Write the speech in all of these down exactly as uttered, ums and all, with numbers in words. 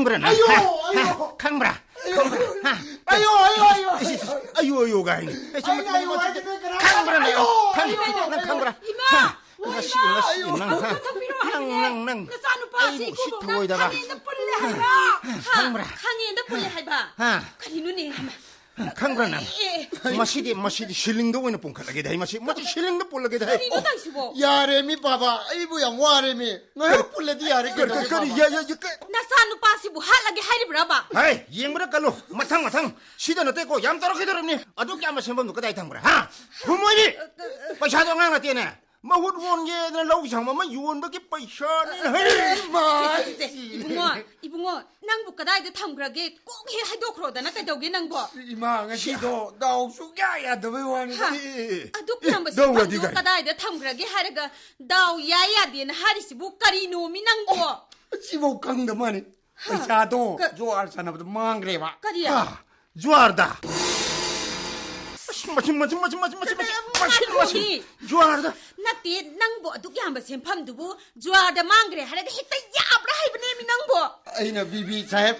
ꯈꯪꯕ꯭ꯔꯥ ꯅꯪ? ꯑꯌꯣ, ꯍꯥ? ꯑꯌꯣ꯫ ꯍꯥ? ꯈꯪꯕ꯭ꯔꯥ? ꯍꯥ? ꯑꯌꯣ, ꯑꯌꯣ, ꯑꯌꯣ, ꯑꯌꯣ꯫ ꯏꯁ, ꯏꯁ, ꯏꯁ, ꯑꯌꯣ, ꯑꯌꯣ ꯀꯥꯏꯅ꯫ ꯑꯩ, ꯑꯌꯣ, ꯅꯪ ꯑꯌꯣ, ꯈꯪꯕ꯭ꯔꯥ ꯅꯪ? ꯑꯌꯣ, ꯈꯪꯕ꯭ꯔꯥ? ꯑꯌꯣ, ꯅꯪ ꯈꯪꯕ꯭ꯔꯥ? ꯏꯃꯥ! ꯍꯥ? ꯉꯁꯤ, ꯉꯁꯤ ꯑꯌꯣ꯫ ꯅꯪ, ꯍꯥ? ꯊꯛꯄꯤꯔꯣ ꯅꯪ, ꯍꯥꯏꯕꯅꯦ꯫ ꯅꯪ, ꯅꯪ꯫ ꯅꯆꯥꯅꯨꯄꯥꯁꯤ ꯑꯩꯕꯨ ꯎꯁꯤꯠ ꯏꯀꯨꯕꯣꯛꯅ ꯊꯑꯣꯏꯗꯕ꯫ ꯈꯥꯃꯦꯟꯗ ꯄꯨꯜꯂꯦ ꯍꯥꯏꯕ꯫ ꯍꯥ? ꯈꯪꯕ꯭ꯔꯥ? ꯈꯥꯃꯦꯟꯗ ꯄꯨꯜꯂꯦ ꯍꯥꯏꯕ꯫ ꯍꯥ? ꯀꯔꯤꯅꯣꯅꯦ? ꯈꯪꯕ꯭ꯔꯥ ꯅꯪ? ꯑꯦ, ꯑꯦ꯫ ꯃꯁꯤꯗꯤ, ꯃꯁꯤꯗꯤ ꯁꯤꯂꯤꯡꯗ ꯑꯣꯏꯅ ꯄꯨꯟꯈꯠꯂꯒꯦꯗ ꯍꯩ, ꯃꯁꯤ, ꯃꯁꯤ ꯁꯤꯂꯤꯡꯗ ꯄꯨꯜꯂꯒꯦꯗ ꯍꯩ꯫ ꯀꯔꯤꯅꯣ ꯇꯧꯔꯤꯁꯤꯕꯣ? ꯌꯥꯔꯦ ꯃꯤ ꯄꯥꯕ, ꯑꯩꯕꯨ ꯌꯥꯝ ꯋꯥꯔꯦ ꯃꯤ꯫ ꯉꯥꯏꯍꯥꯛ ꯄꯨꯜꯂꯗꯤ ꯌꯥꯔꯦ ꯀꯔꯤ, ꯀꯩꯗꯧꯒꯦ ꯀꯔꯤ, ꯄꯥꯕ? ꯌꯥ, ꯌꯥ, ꯌꯥ, ꯀ- ꯅꯆꯥꯅꯨꯄꯥꯁꯤꯕꯨ ꯍꯥꯠꯂꯒꯦ ꯍꯥꯏꯔꯤꯕ꯭ꯔꯕ? ꯍꯩ, ꯌꯦꯡꯕꯗ ꯀꯜꯂꯨ꯫ ꯃꯊꯪ, ꯃꯊꯪ꯫ ꯁꯤꯗ ꯅꯠꯇꯦꯀꯣ, ꯌꯥꯝ ꯇꯧꯔꯛꯈꯤꯗꯧꯔꯕꯅꯤ꯫ ꯑꯗꯨꯛ ꯌꯥꯝꯕ ꯁꯦꯟꯐꯝꯗꯨ ꯀꯗꯥꯏ ꯊꯝꯈ꯭ꯔꯦ, ꯍꯥ? ꯈꯨꯝꯃꯣꯏꯅꯤ! ꯄꯩꯁꯥꯗꯣ ꯑꯉꯥꯡ ꯅꯠꯇꯦꯅꯦ꯫ ꯃꯍꯨꯠ ꯑꯣꯟꯒꯦꯗꯅ ꯂꯧ ꯁꯪ ꯑꯃ ꯌꯣꯟꯕꯒꯤ ꯄꯩꯁꯥꯅꯦ꯫ ꯍꯩ! ꯏꯃꯥ! ꯁꯦ, ꯁꯦ, ꯁꯦ, ꯁꯦ, ꯏꯕꯨꯡꯉꯣ, ꯏꯕꯨꯡꯉꯣ, ꯅꯪꯕꯨ ꯀꯗꯥꯏꯗ ꯊꯝꯈ꯭ꯔꯒꯦ? ꯀꯣꯛ ꯍꯦꯛ ꯍꯥꯏꯗꯣꯛꯈ꯭ꯔꯣꯗꯅ, ꯀꯩꯗꯧꯒꯦ ꯅꯪꯕꯣ? ꯏꯃꯥ, ꯉꯁꯤꯗꯣ ꯗꯥꯎ ꯁꯨꯡꯌꯥ ꯌꯥꯗꯕꯩ ꯋꯥꯅꯤ꯫ ꯍꯥ, ꯑꯦ, ꯑꯗꯨꯛ ꯑꯦ, ꯌꯥꯝꯕ ꯗꯥꯎ ꯌꯥꯗꯦ ꯁꯦꯟꯐꯝꯗꯣ ꯀꯥꯏ? ꯀꯗꯥꯏꯗ ꯊꯝꯈ꯭ꯔꯒꯦ ꯍꯥꯏꯔꯒ ꯗꯥꯎ ꯌꯥꯏ ꯌꯥꯗꯦꯅ ꯍꯥꯏꯔꯤꯁꯤꯕꯨ ꯀꯔꯤꯅꯣꯃꯤ ꯅꯪꯕꯣ? ꯑꯣ, ꯁꯤꯐꯥꯎ ꯈꯪꯗ ꯃꯥꯅꯤ꯫ ꯍꯥ? ꯄꯩꯁꯥꯗꯣ ꯀ- ꯖꯨꯋꯥꯔ ꯁꯥꯟꯅꯕꯗ ꯃꯥꯡꯈ꯭ꯔꯦꯕ꯫ ꯀꯔꯤ? ꯍꯥ, ꯖꯨꯋꯥꯔꯗ꯫ ꯑꯁ, ꯃꯁꯤ, ꯃꯁꯤ, ꯃꯁꯤ, ꯃꯁꯤ, ꯃꯁꯤ, ꯃꯁꯤ, ꯃꯁꯤ, ꯃꯁꯤ, ꯉꯥꯏꯈꯣꯃꯤ꯫ ꯖꯨꯋꯥꯔꯗ꯫ ꯅꯠꯇꯦ, ꯅꯪꯕꯨ ꯑꯗꯨꯛ ꯌꯥꯝꯕ ꯁꯦꯟꯐꯝꯗꯨꯕꯨ ꯖꯨꯋꯥꯔꯗ ꯃꯥꯡꯈ꯭ꯔꯦ ꯍꯥꯏꯔꯒ ꯍꯦꯛꯇ ꯌꯥꯕ꯭ꯔꯥ ꯍꯥꯏꯕꯅꯦꯃꯤ ꯅꯪꯕꯨ? ꯑꯩꯅ ꯕꯤꯕꯤ ꯁꯥꯍꯦꯕ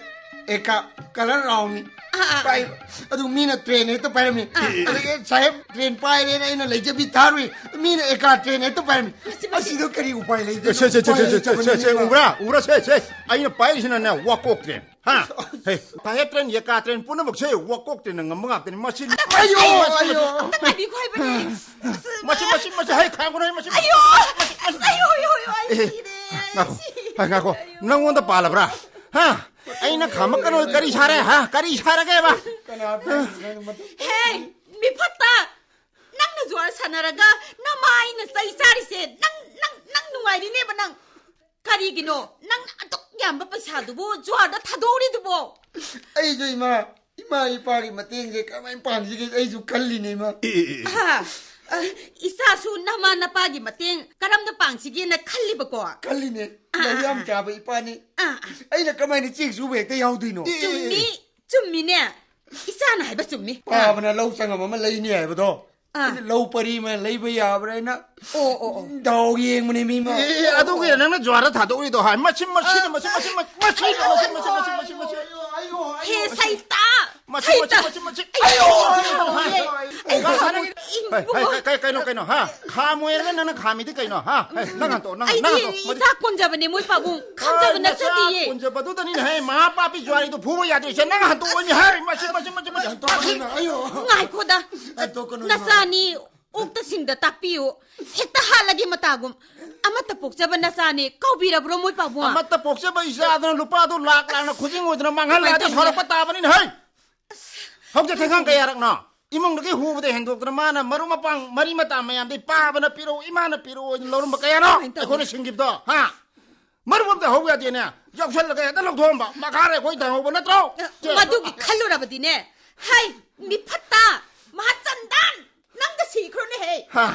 ꯑꯦꯀꯥ ꯀꯂꯔ ꯔꯥꯎꯟꯅꯤ꯫ ꯑꯥ, ꯑꯥ, ꯑꯥ꯫ ꯄꯥꯏ-, ꯑꯗꯨ ꯃꯤꯅ ꯇ꯭ꯔꯦꯟ ꯍꯦꯛꯇ ꯄꯥꯏꯔꯝꯃꯤ꯫ ꯑꯥ, ꯑꯥ꯫ ꯑꯗꯒꯤ ꯁꯥꯍꯦꯕ ꯇ꯭ꯔꯦꯟ ꯄꯥꯏꯔꯦꯅ ꯑꯩꯅ ꯂꯩꯖꯕꯤ ꯊꯥꯔꯨꯏ꯫ ꯃꯤꯅ ꯑꯦꯀꯥ ꯇ꯭ꯔꯦꯟ ꯍꯦꯛꯇ ꯄꯥꯏꯔꯝꯃꯤ꯫ ꯃꯁꯤ, ꯃꯁꯤ꯫ ꯑꯁꯤꯗ ꯀꯔꯤ ꯎꯄꯥꯏ ꯂꯩ? ꯁꯦ, ꯁꯦ, ꯁꯦ, ꯎꯄꯥꯏ ꯁꯦ, ꯁꯦ, ꯁꯦ, ꯂꯩꯇꯕꯅꯤꯅ ꯁꯦ, ꯏꯃꯥ꯫ ꯎꯕ꯭ꯔꯥ? ꯎꯕ꯭ꯔꯥ? ꯁꯦ, ꯁꯦ꯫ ꯑꯩꯅ ꯄꯥꯏꯔꯤꯁꯤꯅꯅꯦ, ꯋꯥꯀꯣꯛ ꯇ꯭ꯔꯦꯟ꯫ ꯍꯥ? ꯍꯦ, ꯁꯥꯍꯦꯕ ꯇ꯭ꯔꯦꯟ, ꯑꯦꯀꯥ ꯇ꯭ꯔꯦꯟ ꯄꯨꯝꯅꯃꯛꯁꯦ ꯋꯥꯀꯣꯛ ꯇ꯭ꯔꯦꯟꯅ ꯉꯝꯕ ꯉꯥꯛꯇꯅꯤ꯫ ꯃꯁꯤ ꯑꯗꯨꯝ ꯑꯌꯣ, ꯃꯁꯤ, ꯑꯌꯣ꯫ ꯑꯝꯇ ꯉꯥꯏꯕꯤꯈꯣ ꯍꯥꯏꯕꯅꯦ꯫ ꯃꯁꯤ, ꯃꯁꯤ, ꯃꯁꯤ, ꯍꯩ, ꯈꯥꯡꯉꯨꯅꯦ, ꯃꯁꯤ꯫ ꯑꯌꯣ! ꯑꯁ, ꯑꯌꯣ, ꯑꯌꯣ, ꯑꯌꯣ, ꯑꯩ ꯑꯦ, ꯁꯤꯔꯦ, ꯉꯥꯏꯈꯣ, ꯁꯤꯔꯦ, ꯍꯥꯏ, ꯉꯥꯏꯈꯣ꯫ ꯑꯌꯣ꯫ ꯅꯪꯉꯣꯟꯗ ꯄꯥꯜꯂꯕ꯭ꯔꯥ? ꯍꯥ? ꯑꯩꯅ ꯈꯥꯝꯃꯛꯀꯅꯣ, ꯀꯔꯤ ꯁꯥꯔꯦ? ꯍꯥ? ꯀꯔꯤ ꯁꯥꯔꯒꯦꯕ? ꯀꯅꯥ ꯄꯥꯜꯂꯤꯅꯣ? ꯍꯦ, ꯃꯤꯐꯠꯇ! ꯅꯪꯅ ꯖꯨꯋꯥꯔ ꯁꯥꯟꯅꯔꯒ ꯅꯃꯥꯏꯅ ꯆꯩ ꯆꯥꯔꯤꯁꯦ, ꯅꯪ, ꯅꯪ, ꯅꯪ ꯅꯨꯡꯉꯥꯏꯔꯤꯅꯦꯕ ꯅꯪ꯫ ꯀꯔꯤꯒꯤꯅꯣ? ꯅꯪ ꯑꯗꯨꯛ ꯌꯥꯝꯕ ꯄꯩꯁꯥꯗꯨꯕꯨ ꯖꯨꯋꯥꯔꯗ ꯊꯥꯗꯣꯛꯎꯔꯤꯗꯨꯕꯣ? ꯑꯩꯁꯨ ꯏꯃꯥ, ꯏꯃꯥ ꯏꯄꯥꯒꯤ ꯃꯇꯦꯡꯁꯦ ꯀꯃꯥꯏꯅ ꯄꯥꯡꯁꯤꯒꯦ ꯑꯩꯁꯨ ꯈꯜꯂꯤꯅꯦ, ꯏꯃꯥ꯫ ꯑꯦ, ꯑꯦ, ꯑꯦ, ꯑꯦ꯫ ꯑꯍꯥ, ꯑ, ꯏꯆꯥꯁꯨ ꯅꯃꯥ ꯅꯄꯥꯒꯤ ꯃꯇꯦꯡ ꯀꯔꯝꯅ ꯄꯥꯡꯁꯤꯒꯦꯅ ꯈꯜꯂꯤꯕꯀꯣ? ꯈꯜꯂꯤꯅꯦ꯫ ꯑꯥ, ꯂꯧ ꯑꯥ, ꯌꯥꯝ ꯑꯥ꯫ ꯆꯥꯕ ꯏꯄꯥꯅꯤ꯫ ꯑꯥ, ꯑꯥ꯫ ꯑꯩꯅ ꯀꯃꯥꯏꯅ ꯆꯦꯛ ꯁꯨꯕ ꯍꯦꯛꯇ ꯌꯥꯎꯗꯣꯏꯅꯣ? ꯑꯦ, ꯑꯦ, ꯑꯦ꯫ ꯆꯨꯝꯃꯤ, ꯆꯨꯝꯃꯤꯅꯦ꯫ ꯏꯆꯥꯅ ꯍꯥꯏꯕ ꯆꯨꯝꯃꯤ꯫ ꯄꯥꯕꯅ ꯂꯧ ꯁꯪꯉꯝ ꯑꯃ ꯂꯩꯅꯤ ꯍꯥꯏꯕꯗꯣ ꯑꯥ꯫ ꯑꯩꯅ ꯂꯧ ꯄꯔꯤ ꯑꯃ ꯂꯩꯕ ꯌꯥꯕ꯭ꯔꯥ ꯍꯥꯏꯅ ꯑꯣ, ꯑꯣ, ꯑꯣ꯫ ꯗꯥꯎ ꯌꯦꯡꯕꯅꯦ ꯃꯤ ꯑꯃ꯫ ꯑꯦ, ꯑꯦ, ꯑꯗꯨꯒꯤꯔ ꯅꯪꯅ ꯖ꯭ꯋꯥꯔꯗ ꯊꯥꯗꯣꯛꯎꯔꯤꯗꯣ? ꯍꯥꯏ, ꯃꯁꯤ, ꯃꯁꯤꯅ, ꯃꯁꯤ, ꯃꯁꯤ, ꯃꯁꯤ, ꯃꯁꯤ, ꯃꯁꯤ, ꯃꯁꯤ, ꯃꯁꯤ꯫ ꯑꯌꯣ, ꯑꯌꯣ, ꯍꯦ, ꯑꯌꯣ꯫ ꯁꯩꯇꯥ! ꯃꯁꯤ, ꯃꯁꯤ, ꯁꯩꯇꯥ! ꯃꯁꯤ, ꯃꯁꯤ꯫ ꯑꯌꯣ! ꯑꯌꯣ! ꯑꯌꯣ! ꯑꯌꯣ! ꯍꯥꯏ, ꯍꯥꯏ, ꯍꯥꯏ, ꯀꯩ, ꯀꯩꯅꯣ, ꯀꯩꯅꯣ, ꯍꯥ? ꯈꯥꯝꯃꯣꯏꯔꯒ ꯅꯪꯅ ꯈꯥꯝꯃꯤꯗꯤ ꯀꯩꯅꯣ, ꯍꯥ? ꯍꯦ, ꯅꯪ ꯍꯟꯇꯣꯛꯑꯣ, ꯅꯪ, ꯅꯪ ꯑꯩꯗꯤ ꯍꯟꯇꯣꯛꯑꯣ꯫ ꯏꯆꯥ ꯀꯣꯟꯖꯕꯅꯦ, ꯃꯣꯏ ꯄꯥꯕꯨꯡ꯫ ꯈꯟꯖꯕ ꯍꯣꯏ, ꯅꯆꯥ ꯅꯠꯆꯗꯤꯌꯦ꯫ ꯀꯣꯟꯖꯕꯗꯨꯗꯅꯤꯅꯦ, ꯍꯦ, ꯃꯃꯥ ꯃꯄꯥ ꯄꯤ ꯖ꯭ꯋꯥꯔꯤꯗꯣ ꯐꯨꯕ ꯌꯥꯗ꯭ꯔꯤꯁꯦ꯫ ꯅꯪ ꯍꯟꯇꯣꯛꯑꯣꯅꯦ, ꯍꯦ, ꯃꯁꯤ, ꯃꯁꯤ, ꯃꯁꯤ, ꯃꯁꯤ꯫ ꯍꯟꯇꯣꯛꯀꯅꯨ, ꯑꯌꯣ꯫ ꯉꯥꯏꯈꯣꯗ꯫ ꯍꯟꯇꯣꯛꯀꯅꯨ, ꯏꯃꯥ꯫ ꯅꯆꯥꯅꯤ ꯑꯣꯛꯇ ꯁꯤꯡꯗ ꯇꯥꯛꯄꯤꯌꯨ꯫ ꯍꯦꯛꯇ ꯍꯥꯠꯂꯒꯦ ꯃꯇꯥꯒꯨꯝ꯫ ꯑꯃꯠꯇ ꯄꯣꯛꯆꯕ ꯅꯆꯥꯅꯤ꯫ ꯀꯥꯎꯕꯤꯔꯕ꯭ꯔꯣ, ꯃꯣꯏ ꯄꯥꯕꯨꯡ? ꯑꯃꯠꯇ ꯄꯣꯛꯆꯕ ꯏꯆꯥꯗꯨꯅ ꯂꯨꯄꯥꯗꯨ ꯂꯥꯛ ꯂꯥꯛꯅ ꯈꯨꯖꯤꯡ ꯑꯣꯏꯗꯅ ꯃꯥꯡꯍꯜꯂꯛꯑꯗꯤ ꯀꯃꯥꯏꯅ ꯇꯧꯅꯤ? ꯁꯣꯔꯛꯄ ꯇꯥꯕꯅꯤꯅꯦ, ꯍꯩ! ꯍꯧꯖꯤꯛ ꯊꯦꯡꯈꯥꯡ ꯀꯌꯥꯔꯛꯅꯣ? ꯏꯃꯨꯡꯗꯒꯤ ꯍꯨꯕꯗ ꯍꯦꯟꯗꯣꯛꯇꯅ ꯃꯥꯅ ꯃꯔꯨꯞ ꯃꯄꯥꯡ ꯃꯔꯤ ꯃꯇꯥ ꯃꯌꯥꯝꯗꯒꯤ ꯄꯥꯕꯅ ꯄꯤꯔꯛꯑꯣ, ꯏꯃꯥꯅ ꯄꯤꯔꯛꯑꯣ ꯍꯥꯏꯅ ꯂꯧꯔꯝꯕ ꯀꯌꯥꯅꯣ ꯀꯃꯥꯏꯅ ꯇꯧꯅꯤ? ꯑꯩꯈꯣꯏꯅ ꯁꯤꯡꯈꯤꯕꯗꯣ, ꯍꯥ? ꯃꯔꯨꯞ ꯑꯝꯇ ꯍꯧ ꯌꯥꯗꯦꯅꯦ, ꯌꯥꯎꯁꯜꯂꯒ ꯍꯦꯛꯇ ꯂꯧꯊꯣꯛꯑꯝꯕ, ꯃꯈꯥꯔꯦ ꯑꯩꯈꯣꯏ ꯊꯪꯍꯧꯕ ꯅꯠꯇ꯭ꯔꯣ? ꯁꯦ꯫ ꯃꯗꯨꯒꯤ ꯈꯜꯂꯨꯔꯕꯗꯤꯅꯦ, ꯍꯩ, ꯃꯤꯐꯠꯇ, ꯃꯍꯥꯆꯟꯗꯥꯟ, ꯅꯪꯒ ꯁꯤꯈ꯭ꯔꯣꯅꯦꯍꯦ꯫ ꯍꯥ,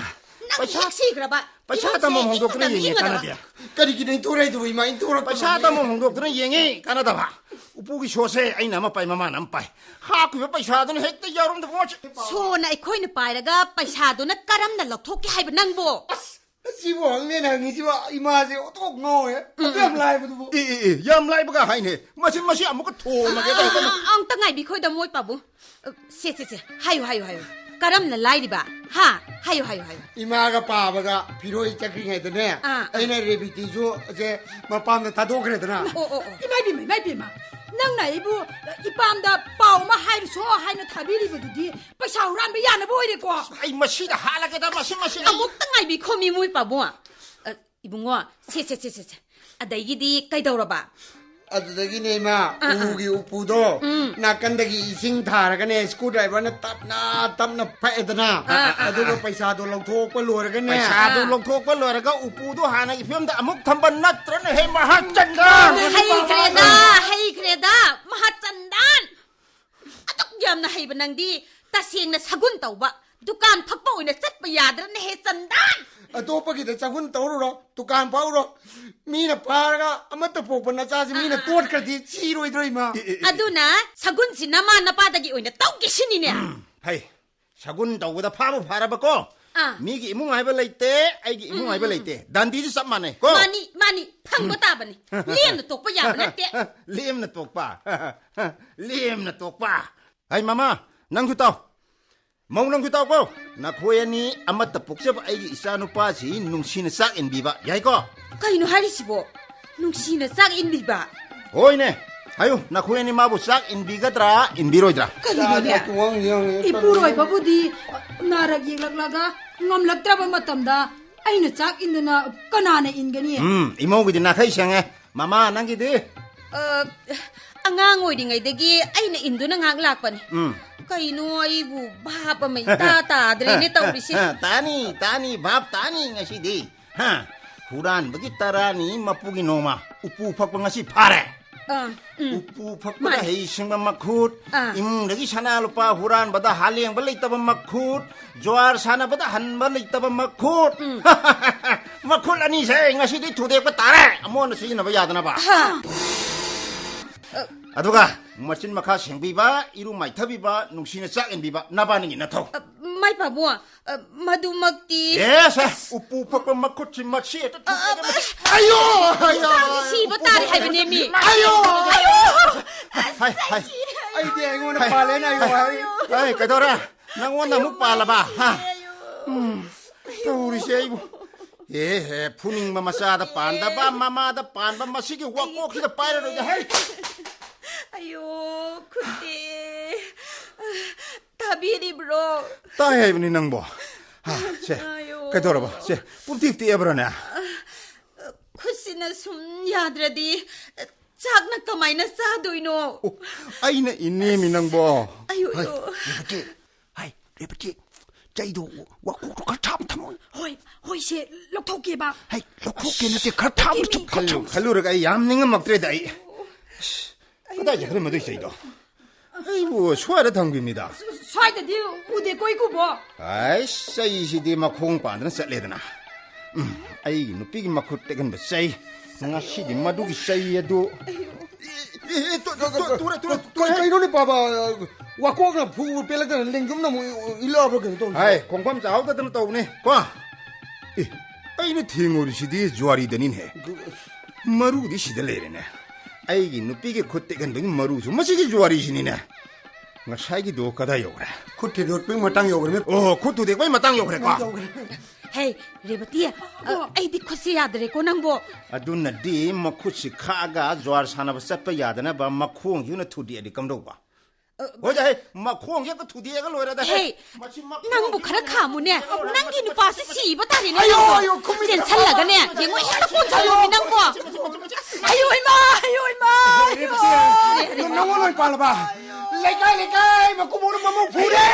ꯅꯪ ꯄꯩꯁꯥ, ꯍꯦꯛ ꯁꯤꯈ꯭ꯔꯕ ꯄꯩꯁꯥ ꯏꯃꯨꯡꯁꯦ ꯇꯝꯐꯝ ꯍꯣꯡꯗꯣꯛꯇꯨꯅ ꯏꯪꯅ ꯌꯦꯡꯉꯦ, ꯏꯪꯒꯗꯕ꯫ ꯀꯥꯟꯅꯗꯦ꯫ ꯀꯔꯤꯒꯤꯅꯣ ꯏꯟꯊꯣꯔꯛꯏꯗꯨꯕꯨ, ꯏꯃꯥ? ꯏꯟꯊꯣꯔꯛꯄ ꯄꯩꯁꯥ ꯉꯝꯃꯦ꯫ ꯇꯝꯐꯝ ꯍꯣꯡꯗꯣꯛꯇꯨꯅ ꯌꯦꯡꯉꯤ, ꯀꯥꯟꯅꯗꯕ꯫ ꯎꯄꯨꯒꯤ ꯁꯣꯠꯁꯦ ꯑꯩꯅ ꯑꯃ ꯄꯥꯏ, ꯃꯃꯥꯅ ꯑꯃ ꯄꯥꯏ꯫ ꯍꯥꯞꯈꯤꯕ ꯄꯩꯁꯥꯗꯨꯅ ꯍꯦꯛꯇ ꯌꯥꯎꯔꯝꯗꯕ ꯄꯣꯠꯁꯦ꯫ ꯁꯣꯅ ꯑꯩꯈꯣꯏꯅ ꯄꯥꯏꯔꯒ ꯄꯩꯁꯥꯗꯨꯅ ꯀꯔꯝꯅ ꯂꯧꯊꯣꯛꯀꯦ ꯍꯥꯏꯕ ꯅꯪꯕꯣ? ꯑꯁ, ꯑꯁꯤꯕꯨ ꯍꯪꯅꯦꯅ ꯍꯪꯉꯤꯁꯤꯕꯨ ꯏꯃꯥꯁꯦ ꯑꯣꯟꯊꯣꯛ ꯉꯥꯎꯔꯦ꯫ ꯑꯗꯨ ꯌꯥꯝ ꯂꯥꯏꯕꯗꯨꯕꯨ꯫ ꯑꯦ, ꯑꯦ, ꯑꯦ, ꯌꯥꯝ ꯂꯥꯏꯕꯒ ꯍꯥꯏꯅꯦ꯫ ꯃꯁꯤ, ꯃꯁꯤ ꯑꯃꯨꯛꯀ ꯊꯣꯝꯃꯒꯦ ꯑ, ꯇꯧꯕꯅꯤ꯫ ꯑ, ꯑ, ꯑꯃꯨꯛꯇ ꯉꯥꯏꯕꯤꯈꯣꯗ, ꯃꯣꯏ ꯄꯥꯕꯨꯡ꯫ ꯑ, ꯁꯦ, ꯁꯦ, ꯁꯦ, ꯍꯥꯏꯌꯨ, ꯍꯥꯏꯌꯨ, ꯍꯥꯏꯌꯨ꯫ ꯀꯔꯝꯅ ꯂꯥꯏꯔꯤꯕ? ꯍꯥ? ꯍꯥꯏꯌꯨ, ꯍꯥꯏꯌꯨ, ꯍꯥꯏꯌꯨ꯫ ꯏꯃꯥꯒ ꯄꯥꯕꯒ ꯐꯤꯔꯣꯏ ꯆꯠꯈ꯭ꯔꯤꯉꯩꯗꯅꯦ, ꯑꯥ, ꯑꯥ꯫ ꯑꯩꯅ ꯔꯦꯕꯤꯇꯤꯁꯨ ꯑꯁꯦ ꯃꯄꯥꯝꯗ ꯊꯥꯗꯣꯛꯈ꯭ꯔꯦꯗꯅ꯫ ꯑꯣ, ꯑꯣ, ꯑꯣ꯫ ꯏꯃꯥ ꯏꯕꯦꯝꯃ, ꯏꯃꯥ ꯏꯕꯦꯝꯃ, ꯅꯪꯅ ꯑꯩꯕꯨ ꯏꯄꯥꯝꯗ ꯄꯥꯎ ꯑꯃ ꯍꯥꯏꯔꯨꯁꯣ ꯍꯥꯏꯅ ꯊꯥꯕꯤꯔꯤꯕꯗꯨꯗꯤ ꯄꯩꯁꯥ ꯍꯨꯔꯥꯟꯕ ꯌꯥꯅꯕ ꯑꯣꯏꯔꯦꯀꯣ꯫ ꯑꯩ ꯃꯁꯤꯗ ꯍꯥꯠꯂꯒꯦꯗ, ꯃꯁꯤ, ꯃꯁꯤ ꯑꯩ ꯑꯃꯨꯛꯇ ꯉꯥꯏꯕꯤꯈꯣꯃꯤ, ꯃꯣꯏ ꯄꯥꯕꯨꯡ꯫ ꯑ, ꯏꯕꯨꯡꯉꯣ, ꯁꯦ, ꯁꯦ, ꯁꯦ, ꯁꯦ, ꯁꯦ꯫ ꯑꯗꯒꯤꯗꯤ ꯀꯩꯗꯧꯔꯕ? ꯑꯗꯨꯗꯒꯤꯅꯦ, ꯏꯃꯥ, ꯑꯥ, ꯑꯥ꯫ ꯎꯒꯤ ꯎꯄꯨꯗꯣ ꯎꯝ꯫ ꯅꯥꯀꯟꯗꯒꯤ ꯏꯁꯤꯡ ꯊꯥꯔꯒꯅꯦ, ꯁ꯭ꯀ꯭ꯔꯨ ꯗ꯭ꯔꯥꯏꯚꯔꯅ ꯇꯞꯅ ꯇꯞꯅ ꯐꯛꯑꯦꯗꯅ꯫ ꯑꯥ, ꯑꯥ, ꯑꯥ, ꯑꯗꯨꯒ ꯑꯥ꯫ ꯄꯩꯁꯥꯗꯣ ꯂꯧꯊꯣꯛꯄ ꯂꯣꯏꯔꯒꯅꯦ꯫ ꯄꯩꯁꯥꯗꯣ ꯑꯥ꯫ ꯂꯧꯊꯣꯛꯄ ꯂꯣꯏꯔꯒ ꯎꯄꯨꯗꯣ ꯍꯥꯟꯅꯒꯤ ꯐꯤꯕꯝꯗ ꯑꯃꯨꯛ ꯊꯝꯕ ꯅꯠꯇ꯭ꯔꯅꯦ, ꯍꯦ ꯃꯍꯥꯆꯟꯗ? ꯍꯩꯈ꯭ꯔꯦꯗ, ꯍꯩꯈ꯭ꯔꯦꯗ, ꯃꯍꯥꯆꯟꯗꯟ! ꯑꯗꯨꯛ ꯌꯥꯝꯅ ꯍꯩꯕ ꯅꯪꯗꯤ ꯇꯁꯦꯡꯅ ꯁꯒꯨꯟ ꯇꯧꯕ, ꯗꯨꯀꯥꯟ ꯐꯛꯄ ꯑꯣꯏꯅ ꯆꯠꯄ ꯌꯥꯗ꯭ꯔꯅꯦ, ꯍꯦ ꯆꯟꯗꯟ? ꯑꯇꯣꯞꯄꯒꯤꯗ ꯆꯒꯨꯟ ꯇꯧꯔꯨꯔꯣ, ꯗꯨꯀꯥꯟ ꯐꯛꯎꯔꯣ꯫ ꯃꯤꯅ ꯐꯥꯔꯒ ꯑꯃꯠꯇ ꯄꯣꯛꯄ ꯅꯆꯥꯁꯤ ꯃꯤꯅ ꯑꯥ, ꯑꯥ, ꯑꯥ꯫ ꯇꯣꯠꯈ꯭ꯔꯗꯤ ꯁꯤꯔꯣꯏꯗ꯭ꯔꯣ, ꯏꯃꯥ? ꯑꯦ, ꯑꯦ, ꯑꯦ, ꯑꯦ꯫ ꯑꯗꯨꯅ ꯁꯒꯨꯟꯁꯤ ꯅꯃꯥ ꯅꯄꯥꯗꯒꯤ ꯑꯣꯏꯅ ꯇꯧꯒꯦ ꯁꯤꯅꯤꯅꯦ꯫ ꯎꯝ, ꯍꯩ꯫ ꯁꯒꯨꯟ ꯇꯧꯕꯗ ꯐꯥꯕꯨ ꯐꯥꯔꯕꯀꯣ꯫ ꯑꯥ꯫ ꯃꯤꯒꯤ ꯏꯃꯨꯡ ꯍꯥꯏꯕ ꯂꯩꯇꯦ, ꯑꯩꯒꯤ ꯏꯃꯨꯡ ꯎꯝ, ꯍꯥꯏꯕ ꯎꯝ, ꯂꯩꯇꯦ꯫ ꯗꯟꯗꯤꯁꯨ ꯆꯞ ꯃꯥꯟꯅꯩ ꯀꯣ꯫ ꯃꯥꯅꯤ, ꯃꯥꯅꯤ, ꯐꯪꯕ ꯇꯥꯕꯅꯤ꯫ ꯂꯦꯝꯅ ꯇꯣꯛꯄ ꯌꯥꯕ ꯅꯠꯇꯦ꯫ ꯂꯦꯝꯅ ꯇꯣꯛꯄ꯫ ꯂꯦꯝꯅ ꯇꯣꯛꯄ꯫ ꯍꯩ ꯃꯃꯥ, ꯅꯪꯁꯨ ꯇꯥꯎ꯫ ꯃꯧ, ꯅꯪꯁꯨ ꯇꯥꯎꯀꯣ꯫ ꯅꯈꯣꯏ ꯑꯅꯤ ꯑꯃꯠꯇ ꯄꯣꯛꯆꯕ ꯑꯩꯒꯤ ꯏꯆꯥꯅꯨꯄꯥꯁꯤ ꯅꯨꯡꯁꯤꯅ ꯆꯥꯛ ꯏꯟꯕꯤꯕ ꯌꯥꯏꯀꯣ? ꯀꯩꯅꯣ ꯍꯥꯏꯔꯤꯁꯤꯕꯣ? ꯅꯨꯡꯁꯤꯅ ꯆꯥꯛ ꯏꯟꯕꯤꯕ? ꯍꯣꯏꯅꯦ꯫ ꯍꯥꯏꯌꯨ, ꯅꯈꯣꯏ ꯑꯅꯤ ꯃꯥꯕꯨ ꯆꯥꯛ ꯏꯟꯕꯤꯒꯗ꯭ꯔꯥ, ꯏꯟꯕꯤꯔꯣꯏꯗ꯭ꯔꯥ? ꯀꯔꯤꯅꯣꯅꯦ? ꯆꯥꯛ ꯏꯟꯕꯤꯔꯣꯏ꯫ ꯏꯄꯨꯔꯣꯏꯕꯕꯨꯗꯤ ꯅꯥꯔꯛ ꯌꯦꯛꯂꯛꯂꯒ ꯉꯝꯂꯛꯇ꯭ꯔꯕ ꯃꯇꯝꯗ ꯑꯩꯅ ꯆꯥꯛ ꯏꯟꯗꯅ ꯀꯅꯥꯅ ꯏꯟꯒꯅꯤ? ꯎꯝ, ꯏꯃꯧꯒꯤꯗꯤ ꯅꯥꯈꯩ ꯁꯦꯡꯉꯦ꯫ ꯃꯃꯥ, ꯅꯪꯒꯤꯗꯤ? ꯑ, ꯑꯉꯥꯡ ꯑꯣꯏꯔꯤꯉꯩꯗꯒꯤ ꯑꯩꯅ ꯏꯟꯗꯨꯅ ꯉꯥꯛ ꯂꯥꯛꯄꯅꯤ꯫ ꯎꯝ꯫ ꯀꯩꯅꯣ, ꯑꯩꯕꯨ ꯚꯥꯞ ꯑꯃ ꯏꯇꯥ ꯇꯥꯗ꯭ꯔꯦꯅꯦ ꯇꯧꯔꯤꯁꯦ꯫ ꯇꯥꯅꯤ, ꯇꯥꯅꯤ, ꯚꯥꯞ ꯇꯥꯅꯤ ꯉꯁꯤꯗꯤ꯫ ꯍꯥ? ꯍꯨꯔꯥꯟꯕꯒꯤ ꯇꯔꯥꯅꯤ ꯃꯄꯨꯒꯤ ꯅꯣꯡꯃ꯫ ꯎꯄꯨ ꯐꯛꯄ ꯉꯁꯤ ꯐꯥꯔꯦ꯫ ꯑꯥ, ꯎꯝ꯫ ꯎꯄꯨ ꯐꯛꯄꯗ ꯃꯥꯅꯤ꯫ ꯍꯩ ꯁꯤꯡꯕ ꯃꯈꯨꯠ, ꯑꯥ꯫ ꯏꯃꯨꯡꯗꯒꯤ ꯁꯅꯥ ꯂꯨꯄꯥ ꯍꯨꯔꯥꯟꯕꯗ ꯍꯥꯂꯦꯡꯕ ꯂꯩꯇꯕ ꯃꯈꯨꯠ, ꯖ꯭ꯋꯥꯔ ꯁꯥꯟꯅꯕꯗ ꯍꯟꯕ ꯂꯩꯇꯕ ꯃꯈꯨꯠ꯫ ꯎꯝ꯫ ꯃꯈꯨꯠ ꯑꯅꯤꯁꯦ ꯉꯁꯤꯗꯤ ꯊꯨꯗꯦꯛꯄ ꯇꯥꯔꯦ, ꯑꯃꯣꯟꯅ ꯁꯤꯖꯤꯟꯅꯕ ꯌꯥꯗꯅꯕ꯫ ꯍꯥ꯫ ꯑꯗꯨꯒ ꯃꯆꯤꯟ ꯃꯈꯥ ꯁꯦꯡꯕꯤꯕ, ꯏꯔꯨ ꯃꯥꯏꯊꯕꯤꯕ, ꯅꯨꯡꯁꯤꯅ ꯆꯥꯛ ꯏꯟꯕꯤꯕ, ꯅꯕꯥꯅꯤꯒꯤ ꯅꯊꯧ꯫ ꯑ, ꯃꯥꯏ ꯄꯥꯕꯨꯡ, ꯑ, ꯃꯗꯨꯃꯛꯇꯤ꯫ ꯑꯦ, ꯁꯦ, ꯎꯄꯨ ꯐꯛꯄ ꯃꯈꯨꯠꯁꯤ ꯃꯁꯤ ꯍꯦꯛꯇ ꯑ, ꯑ, ꯊꯨꯗꯦꯛꯑꯒ ꯑ, ꯑꯌꯣ, ꯑꯌꯣ, ꯏꯆꯥꯁꯤ ꯁꯤꯕ ꯇꯥꯔꯦ ꯍꯥꯏꯕꯅꯦꯃꯤ꯫ ꯑꯌꯣ! ꯑꯌꯣ! ꯍꯥꯏ, ꯍꯥꯏ꯫ ꯑꯩꯗꯤ ꯑꯩꯉꯣꯟꯗ ꯍꯥꯏ꯫ ꯄꯥꯜꯂꯦꯅ ꯑꯌꯣ ꯍꯥꯏ꯫ ꯍꯥꯏ, ꯀꯩꯗꯧꯔꯦ? ꯅꯪꯉꯣꯟꯗ ꯑꯃꯨꯛ ꯄꯥꯜꯂꯕ? ꯍꯥ? ꯑꯌꯣ! ꯎꯝ, ꯇꯧꯔꯤꯁꯦ ꯑꯩꯕꯨ꯫ ꯑꯦ, ꯍꯦ, ꯐꯨꯅꯤꯡꯕ ꯃꯆꯥꯗ ꯄꯥꯟꯗꯕ, ꯃꯃꯥꯗ ꯄꯥꯟꯕ, ꯃꯁꯤꯒꯤ ꯋꯥꯀꯣꯛꯁꯤꯗ ꯄꯥꯏꯔꯔꯣꯏꯗ, ꯍꯩ! ꯑꯌꯣ, ꯈꯨꯠꯇꯦ꯫ ꯇꯥꯕꯤꯔꯤꯕ꯭ꯔꯣ? ꯇꯥꯏ ꯍꯥꯏꯕꯅꯤ ꯅꯪꯕꯣ꯫ ꯍꯥ, ꯁꯦ, ꯑꯌꯣ꯫ ꯀꯩꯗꯧꯔꯕ? ꯁꯦ, ꯄꯨꯡꯇꯦꯛ ꯇꯦꯛꯑꯕ꯭ꯔꯥꯅꯦ? ꯈꯨꯠꯁꯤꯅ ꯁꯨꯝ ꯌꯥꯗ꯭ꯔꯗꯤ ꯆꯥꯛꯅ ꯀꯃꯥꯏꯅ ꯆꯥꯗꯣꯏꯅꯣ? ꯑꯣ, ꯑꯩꯅ ꯏꯅꯦꯃꯤ ꯅꯪꯕꯣ꯫ ꯑꯌꯣ, ꯍꯥꯏ, ꯑꯌꯣ꯫ ꯔꯦꯕꯇꯤ, ꯍꯥꯏ, ꯔꯦꯕꯇꯤ, ꯆꯩꯗꯣ, ꯋꯥꯀꯣꯛꯇꯣ ꯈꯔ ꯊꯥꯕ ꯊꯝꯃꯣ꯫ ꯍꯣꯏ, ꯍꯣꯏ, ꯁꯦ, ꯂꯧꯊꯣꯛꯀꯦꯕ꯫ ꯍꯥꯏ, ꯂꯧꯊꯣꯛꯀꯦ ꯅꯠꯇꯦ, ꯈꯔ ꯊꯥꯕ ꯊꯝꯃꯣ꯫ ꯈꯜꯂꯨ-, ꯈꯜꯂꯨꯔꯒ ꯑꯩ ꯌꯥꯝ ꯅꯤꯡꯉꯝꯃꯛꯇ꯭ꯔꯦꯗ ꯑꯩ꯫ ꯑꯁ, ꯀꯗꯥꯏ ꯆꯠꯈ꯭ꯔꯦ ꯃꯗꯨꯏ ꯆꯩꯗꯣ? ꯑꯩꯕꯨ ꯁ꯭ꯋꯥꯏꯗ ꯊꯝꯈꯤꯕꯅꯤꯗ꯫ ꯁ꯭ꯋꯥꯏꯗꯗꯤ ꯎꯗꯦꯀꯣ, ꯏꯀꯨꯕꯣ꯫ ꯑꯩꯁ, ꯆꯩꯁꯤꯗꯤ ꯃꯈꯣꯡ ꯄꯥꯟꯗꯅ ꯆꯠꯂꯦꯗꯅ꯫ ꯎꯝ, ꯑꯩꯒꯤ ꯅꯨꯄꯤꯒꯤ ꯃꯈꯨꯠ ꯇꯦꯛꯍꯟꯕ ꯆꯩ꯫ ꯉꯁꯤꯗꯤ ꯃꯗꯨꯒꯤ ꯆꯩ ꯑꯗꯨ꯫ ꯑꯦ, ꯑꯦ, ꯑꯦ, ꯇꯨ, ꯇꯨ, ꯇꯨ, ꯇꯨꯔꯦ, ꯇꯨꯔꯦ, ꯇꯨꯔꯦ꯫ ꯀꯩꯅꯣꯅꯦ, ꯄꯥꯕ? ꯋꯥꯀꯣꯛꯅ ꯐꯨꯕ ꯄꯦꯜꯂꯛꯇꯅ ꯂꯦꯡꯖꯨꯝꯅ ꯑꯃꯨꯛ ꯏꯜꯂꯛꯑꯕ꯭ꯔꯥ ꯀꯩꯅꯣ ꯇꯧꯔꯤꯁꯤꯕꯣ? ꯍꯥꯏ, ꯈꯣꯡꯐꯝ ꯆꯥꯍꯧꯗꯗꯅ ꯇꯧꯕꯅꯦ꯫ ꯀꯣ? ꯑꯦ, ꯑꯩꯅ ꯊꯦꯡꯉꯨꯔꯤꯁꯤꯗꯤ ꯖꯨꯋꯥꯔꯤꯗꯅꯤꯅꯦ꯫ ꯃꯔꯨꯗꯤ ꯁꯤꯗ ꯂꯩꯔꯦꯅꯦ꯫ ꯑꯩꯒꯤ ꯅꯨꯄꯤꯒꯤ ꯈꯨꯠ ꯇꯦꯛꯍꯟꯕꯒꯤ ꯃꯔꯨꯁꯨ ꯃꯁꯤꯒꯤ ꯖꯨꯋꯥꯔꯤꯁꯤꯅꯤꯅꯦ꯫ ꯉꯁꯥꯏꯒꯤꯗꯣ ꯀꯗꯥꯏ ꯌꯧꯈ꯭ꯔꯦ? ꯈꯨꯠ ꯊꯤꯟꯗꯣꯛꯄꯒꯤ ꯃꯇꯥꯡ ꯌꯧꯈ꯭ꯔꯦ꯫ ꯑꯣ, ꯈꯨꯠ ꯊꯨꯗꯦꯛꯄꯒꯤ ꯃꯇꯥꯡ ꯌꯧꯈ꯭ꯔꯦꯀꯣ? ꯌꯧꯈ꯭ꯔꯦ꯫ ꯍꯦ, ꯔꯦꯕꯇꯤ, ꯑ, ꯑꯩꯗꯤ ꯈꯨꯠꯁꯦ ꯌꯥꯗ꯭ꯔꯦꯀꯣ ꯅꯪꯕꯣ꯫ ꯑꯗꯨꯅꯗꯤ ꯃꯈꯨꯠꯁꯤ ꯈꯥꯛꯑꯒ ꯖ꯭ꯋꯥꯔ ꯁꯥꯟꯅꯕ ꯆꯠꯄ ꯌꯥꯗꯅꯕ ꯃꯈꯣꯡꯁꯤꯅ ꯊꯨꯗꯦꯛꯑꯗꯤ ꯀꯝꯗꯧꯕ? ꯑ, ꯍꯣꯏꯗ, ꯍꯦ, ꯃꯈꯣꯡꯁꯦ ꯍꯦꯛꯇ ꯊꯨꯗꯦꯛꯑꯒ ꯂꯣꯏꯔꯦꯗ, ꯍꯦ꯫ ꯍꯦ, ꯃꯁꯤ ꯃꯈꯣꯡꯁꯤꯅ ꯅꯪꯕꯨ ꯈꯔ ꯈꯥꯝꯃꯨꯅꯦ꯫ ꯊꯨꯗꯦꯛꯑꯒ ꯂꯣꯏꯔꯦ꯫ ꯅꯪꯒꯤ ꯃꯁꯤ ꯅꯨꯄꯥꯁꯤ ꯁꯤꯕ ꯇꯥꯔꯦꯅꯦ ꯑꯌꯣ, ꯅꯪꯕꯣ꯫ ꯑꯌꯣ, ꯈꯨꯃꯤꯠ ꯆꯦꯟꯁꯜꯂꯒꯅꯦ, ꯌꯦꯡꯉꯣ, ꯍꯦꯛꯇ ꯀꯣꯟꯁꯜꯂꯣꯃꯤ ꯅꯪꯕꯣ꯫ ꯑꯌꯣ, ꯏꯃꯥ, ꯑꯌꯣ, ꯏꯃꯥ, ꯑꯌꯣ꯫ ꯅꯪ ꯅꯉꯣꯟ ꯂꯣꯏ ꯄꯥꯜꯂꯕ? ꯂꯩꯀꯥꯏ, ꯂꯩꯀꯥꯏ, ꯃꯀꯨꯕꯣꯛꯅ ꯃꯃꯧ ꯐꯨꯔꯦ!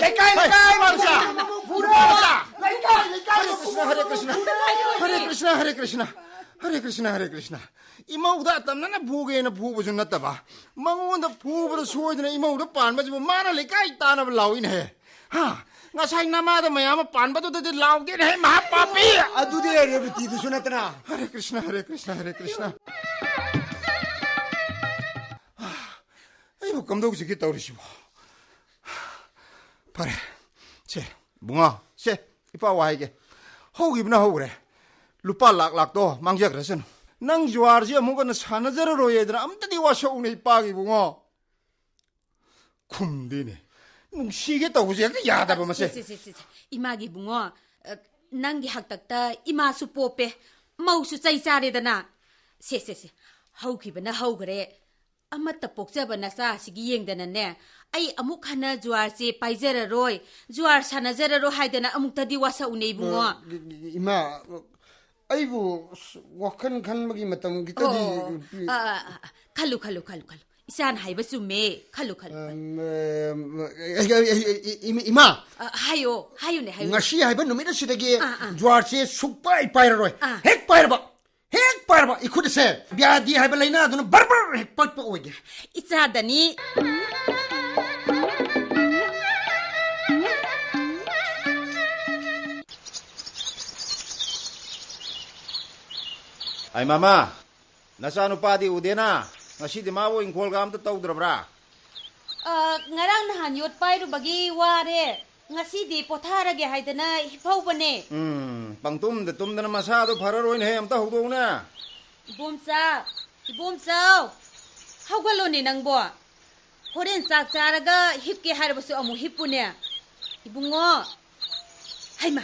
ꯂꯩꯀꯥꯏ, ꯂꯩꯀꯥꯏ, ꯃꯀꯨꯕꯣꯛꯅ ꯃꯃꯧ ꯐꯨꯔꯦ! ꯂꯩꯀꯥꯏ, ꯂꯩꯀꯥꯏ, ꯍꯔꯦ ꯀ꯭ꯔꯤꯁꯅ, ꯍꯔꯦ ꯀ꯭ꯔꯤꯁꯅ, ꯍꯔꯦ ꯀ꯭ꯔꯤꯁꯅ, ꯍꯔꯦ ꯀ꯭ꯔꯤꯁꯅ, ꯍꯔꯦ ꯀ꯭ꯔꯤꯁꯅ, ꯍꯔꯦ ꯀ꯭ꯔꯤꯁꯅ꯫ ꯏꯃꯧꯗ ꯑꯇꯝꯅꯅ ꯐꯨꯒꯦꯅ ꯐꯨꯕꯁꯨ ꯅꯠꯇꯕ, ꯃꯉꯣꯟꯗ ꯐꯨꯕꯗ ꯁꯣꯏꯗꯅ ꯏꯃꯧꯗ ꯄꯥꯟꯕꯁꯤꯕꯨ ꯃꯥꯅ ꯂꯩꯀꯥꯏ ꯇꯥꯅꯕ ꯂꯥꯎꯏꯅꯦꯍꯦ꯫ ꯍꯥ? ꯉꯁꯥꯏ ꯅꯃꯥꯗ ꯃꯌꯥꯝ ꯑꯃ ꯄꯥꯟꯕꯗꯨꯗꯗꯤ ꯂꯥꯎꯗꯦꯅꯦꯍꯦ, ꯃꯍꯥ ꯄꯥꯄꯤ! ꯑꯗꯨꯗꯤ ꯔꯦꯕꯇꯤꯗꯨꯁꯨ ꯅꯠꯇꯅ꯫ ꯍꯔꯦ ꯀ꯭ꯔꯤꯁꯅ, ꯍꯔꯦ ꯀ꯭ꯔꯤꯁꯅ, ꯍꯔꯦ ꯀ꯭ꯔꯤꯁꯅ꯫ ꯑꯩꯕꯨ ꯀꯝꯗꯧꯁꯤꯒꯦ ꯇꯧꯔꯤꯁꯤꯕꯣ? ꯐꯔꯦ, ꯁꯦ, ꯏꯕꯨꯡꯉꯣ, ꯁꯦ, ꯏꯄꯥ ꯋꯥ ꯍꯥꯏꯒꯦ꯫ ꯍꯧꯈꯤꯕꯅ ꯍꯧꯈ꯭ꯔꯦ꯫ ꯂꯨꯄꯥ ꯂꯥꯛ ꯂꯥꯛꯇꯣ ꯃꯥꯡꯖꯈ꯭ꯔꯁꯅꯨ꯫ ꯅꯪ ꯖꯨꯋꯥꯔꯁꯤ ꯑꯃꯨꯛ ꯍꯟꯅ ꯁꯥꯟꯅꯖꯔꯔꯣꯏꯌꯦꯗꯅ ꯑꯝꯇꯗꯤ ꯋꯥꯁꯛꯎꯅꯦ, ꯏꯄꯥꯒꯤ ꯏꯕꯨꯡꯉꯣ꯫ ꯈꯨꯝꯗꯦꯅꯦ꯫ ꯅꯨꯡꯁꯤꯒꯦ ꯇꯧꯕꯁꯦ ꯍꯦꯛꯇ ꯌꯥꯗꯕ ꯃꯁꯦ꯫ ꯁꯦ, ꯁꯦ, ꯁꯦ, ꯁꯦ, ꯁꯦ꯫ ꯏꯃꯥꯒꯤ ꯏꯕꯨꯡꯉꯣ, ꯑ, ꯅꯪꯒꯤ ꯍꯥꯛꯇꯛꯇ ꯏꯃꯥꯁꯨ ꯄꯣꯞꯄꯦ, ꯃꯧꯁꯨ ꯆꯩ ꯆꯥꯔꯦꯗꯅ꯫ ꯁꯦ, ꯁꯦ, ꯁꯦ꯫ ꯍꯧꯈꯤꯕꯅ ꯍꯧꯈ꯭ꯔꯦ꯫ ꯑꯃꯠꯇ ꯄꯣꯛꯆꯕ ꯅꯆꯥꯁꯤꯒꯤ ꯌꯦꯡꯗꯅꯅꯦ, ꯑꯩ ꯑꯃꯨꯛ ꯍꯟꯅ ꯖꯨꯋꯥꯔꯁꯦ ꯄꯥꯏꯖꯔꯔꯣꯏ, ꯖꯨꯋꯥꯔ ꯁꯥꯟꯅꯖꯔꯔꯣꯏ ꯍꯥꯏꯗꯅ ꯑꯃꯨꯛꯇꯗꯤ ꯋꯥꯁꯛꯎꯅꯦ, ꯏꯕꯨꯡꯉꯣ꯫ ꯑ, ꯏꯃꯥ, ꯑꯩꯕꯨ ꯑꯁ, ꯋꯥꯈꯜ ꯈꯟꯕꯒꯤ ꯃꯇꯝ ꯈꯤꯇꯗꯤ ꯑꯣ, ꯄꯤ-, ꯑ, ꯑ, ꯑ, ꯈꯜꯂꯨ, ꯈꯜꯂꯨ, ꯈꯜꯂꯨ, ꯈꯜꯂꯨ꯫ ꯏꯆꯥꯅ ꯍꯥꯏꯕ ꯆꯨꯝꯃꯦ꯫ ꯈꯜꯂꯨ, ꯈꯜꯂꯨ, ꯈꯜꯂꯨ꯫ ꯑꯝ, ꯑ, ꯑ, ꯑ, ꯑ, ꯏ-, ꯏ-, ꯏꯃꯥ꯫ ꯑ, ꯍꯥꯏꯌꯣ, ꯍꯥꯏꯌꯨꯅꯦ, ꯍꯥꯏꯌꯨꯅꯦ꯫ ꯉꯁꯤ ꯍꯥꯏꯕ ꯅꯨꯃꯤꯠ ꯑꯁꯤꯗꯒꯤ ꯑꯥ, ꯑꯥ꯫ ꯖ꯭ꯋꯥꯔꯁꯦ ꯁꯨꯛꯄꯥꯏ ꯄꯥꯏꯔꯔꯣꯏ꯫ ꯑꯥ꯫ ꯍꯦꯛ ꯄꯥꯏꯔꯕ, ꯍꯦꯛ ꯄꯥꯏꯔꯕ, ꯏꯈꯨꯠ ꯑꯁꯦ ꯕ꯭ꯌꯥꯙꯤ ꯍꯥꯏꯕ ꯂꯥꯏꯅꯥꯗꯨꯅ ꯕꯔ ꯕꯔ ꯍꯦꯛ ꯄꯠꯄ ꯑꯣꯏꯒꯦ꯫ ꯏꯆꯥꯗꯅꯤ꯫ ꯑꯩ ꯃꯃꯥ, ꯅꯆꯥꯅꯨꯄꯥꯗꯤ ꯎꯗꯦꯅ? ꯉꯁꯤꯗꯤ ꯃꯥꯕꯨ ꯏꯪꯈꯣꯜꯒ ꯑꯝꯇ ꯇꯧꯗ꯭ꯔꯕ꯭ꯔꯥ? ꯑ, ꯉꯔꯥꯡ ꯅꯍꯥꯟ ꯌꯣꯠ ꯄꯥꯏꯔꯨꯕꯒꯤ ꯋꯥꯔꯦ꯫ ꯉꯁꯤꯗꯤ ꯄꯣꯊꯥꯔꯒꯦ ꯍꯥꯏꯗꯅ ꯍꯤꯞꯍꯧꯕꯅꯦ꯫ ꯎꯝ, ꯄꯪꯇꯨꯝꯗ ꯇꯨꯝꯗꯅ ꯃꯁꯥꯗꯣ ꯐꯔꯔꯣꯏꯅꯦꯍꯦ, ꯑꯝꯇ ꯍꯧꯗꯣꯛꯎꯅꯦ꯫ ꯏꯕꯣꯝꯆꯥ, ꯏꯕꯣꯝꯆꯥꯎ, ꯍꯧꯒꯠꯂꯣꯅꯦ ꯅꯪꯕꯣ꯫ ꯍꯣꯔꯦꯟ ꯆꯥꯛ ꯆꯥꯔꯒ ꯍꯤꯞꯀꯦ ꯍꯥꯏꯔꯕꯁꯨ ꯑꯃꯨꯛ ꯍꯤꯞꯄꯨꯅꯦ꯫ ꯏꯕꯨꯡꯉꯣ, ꯍꯩꯃ,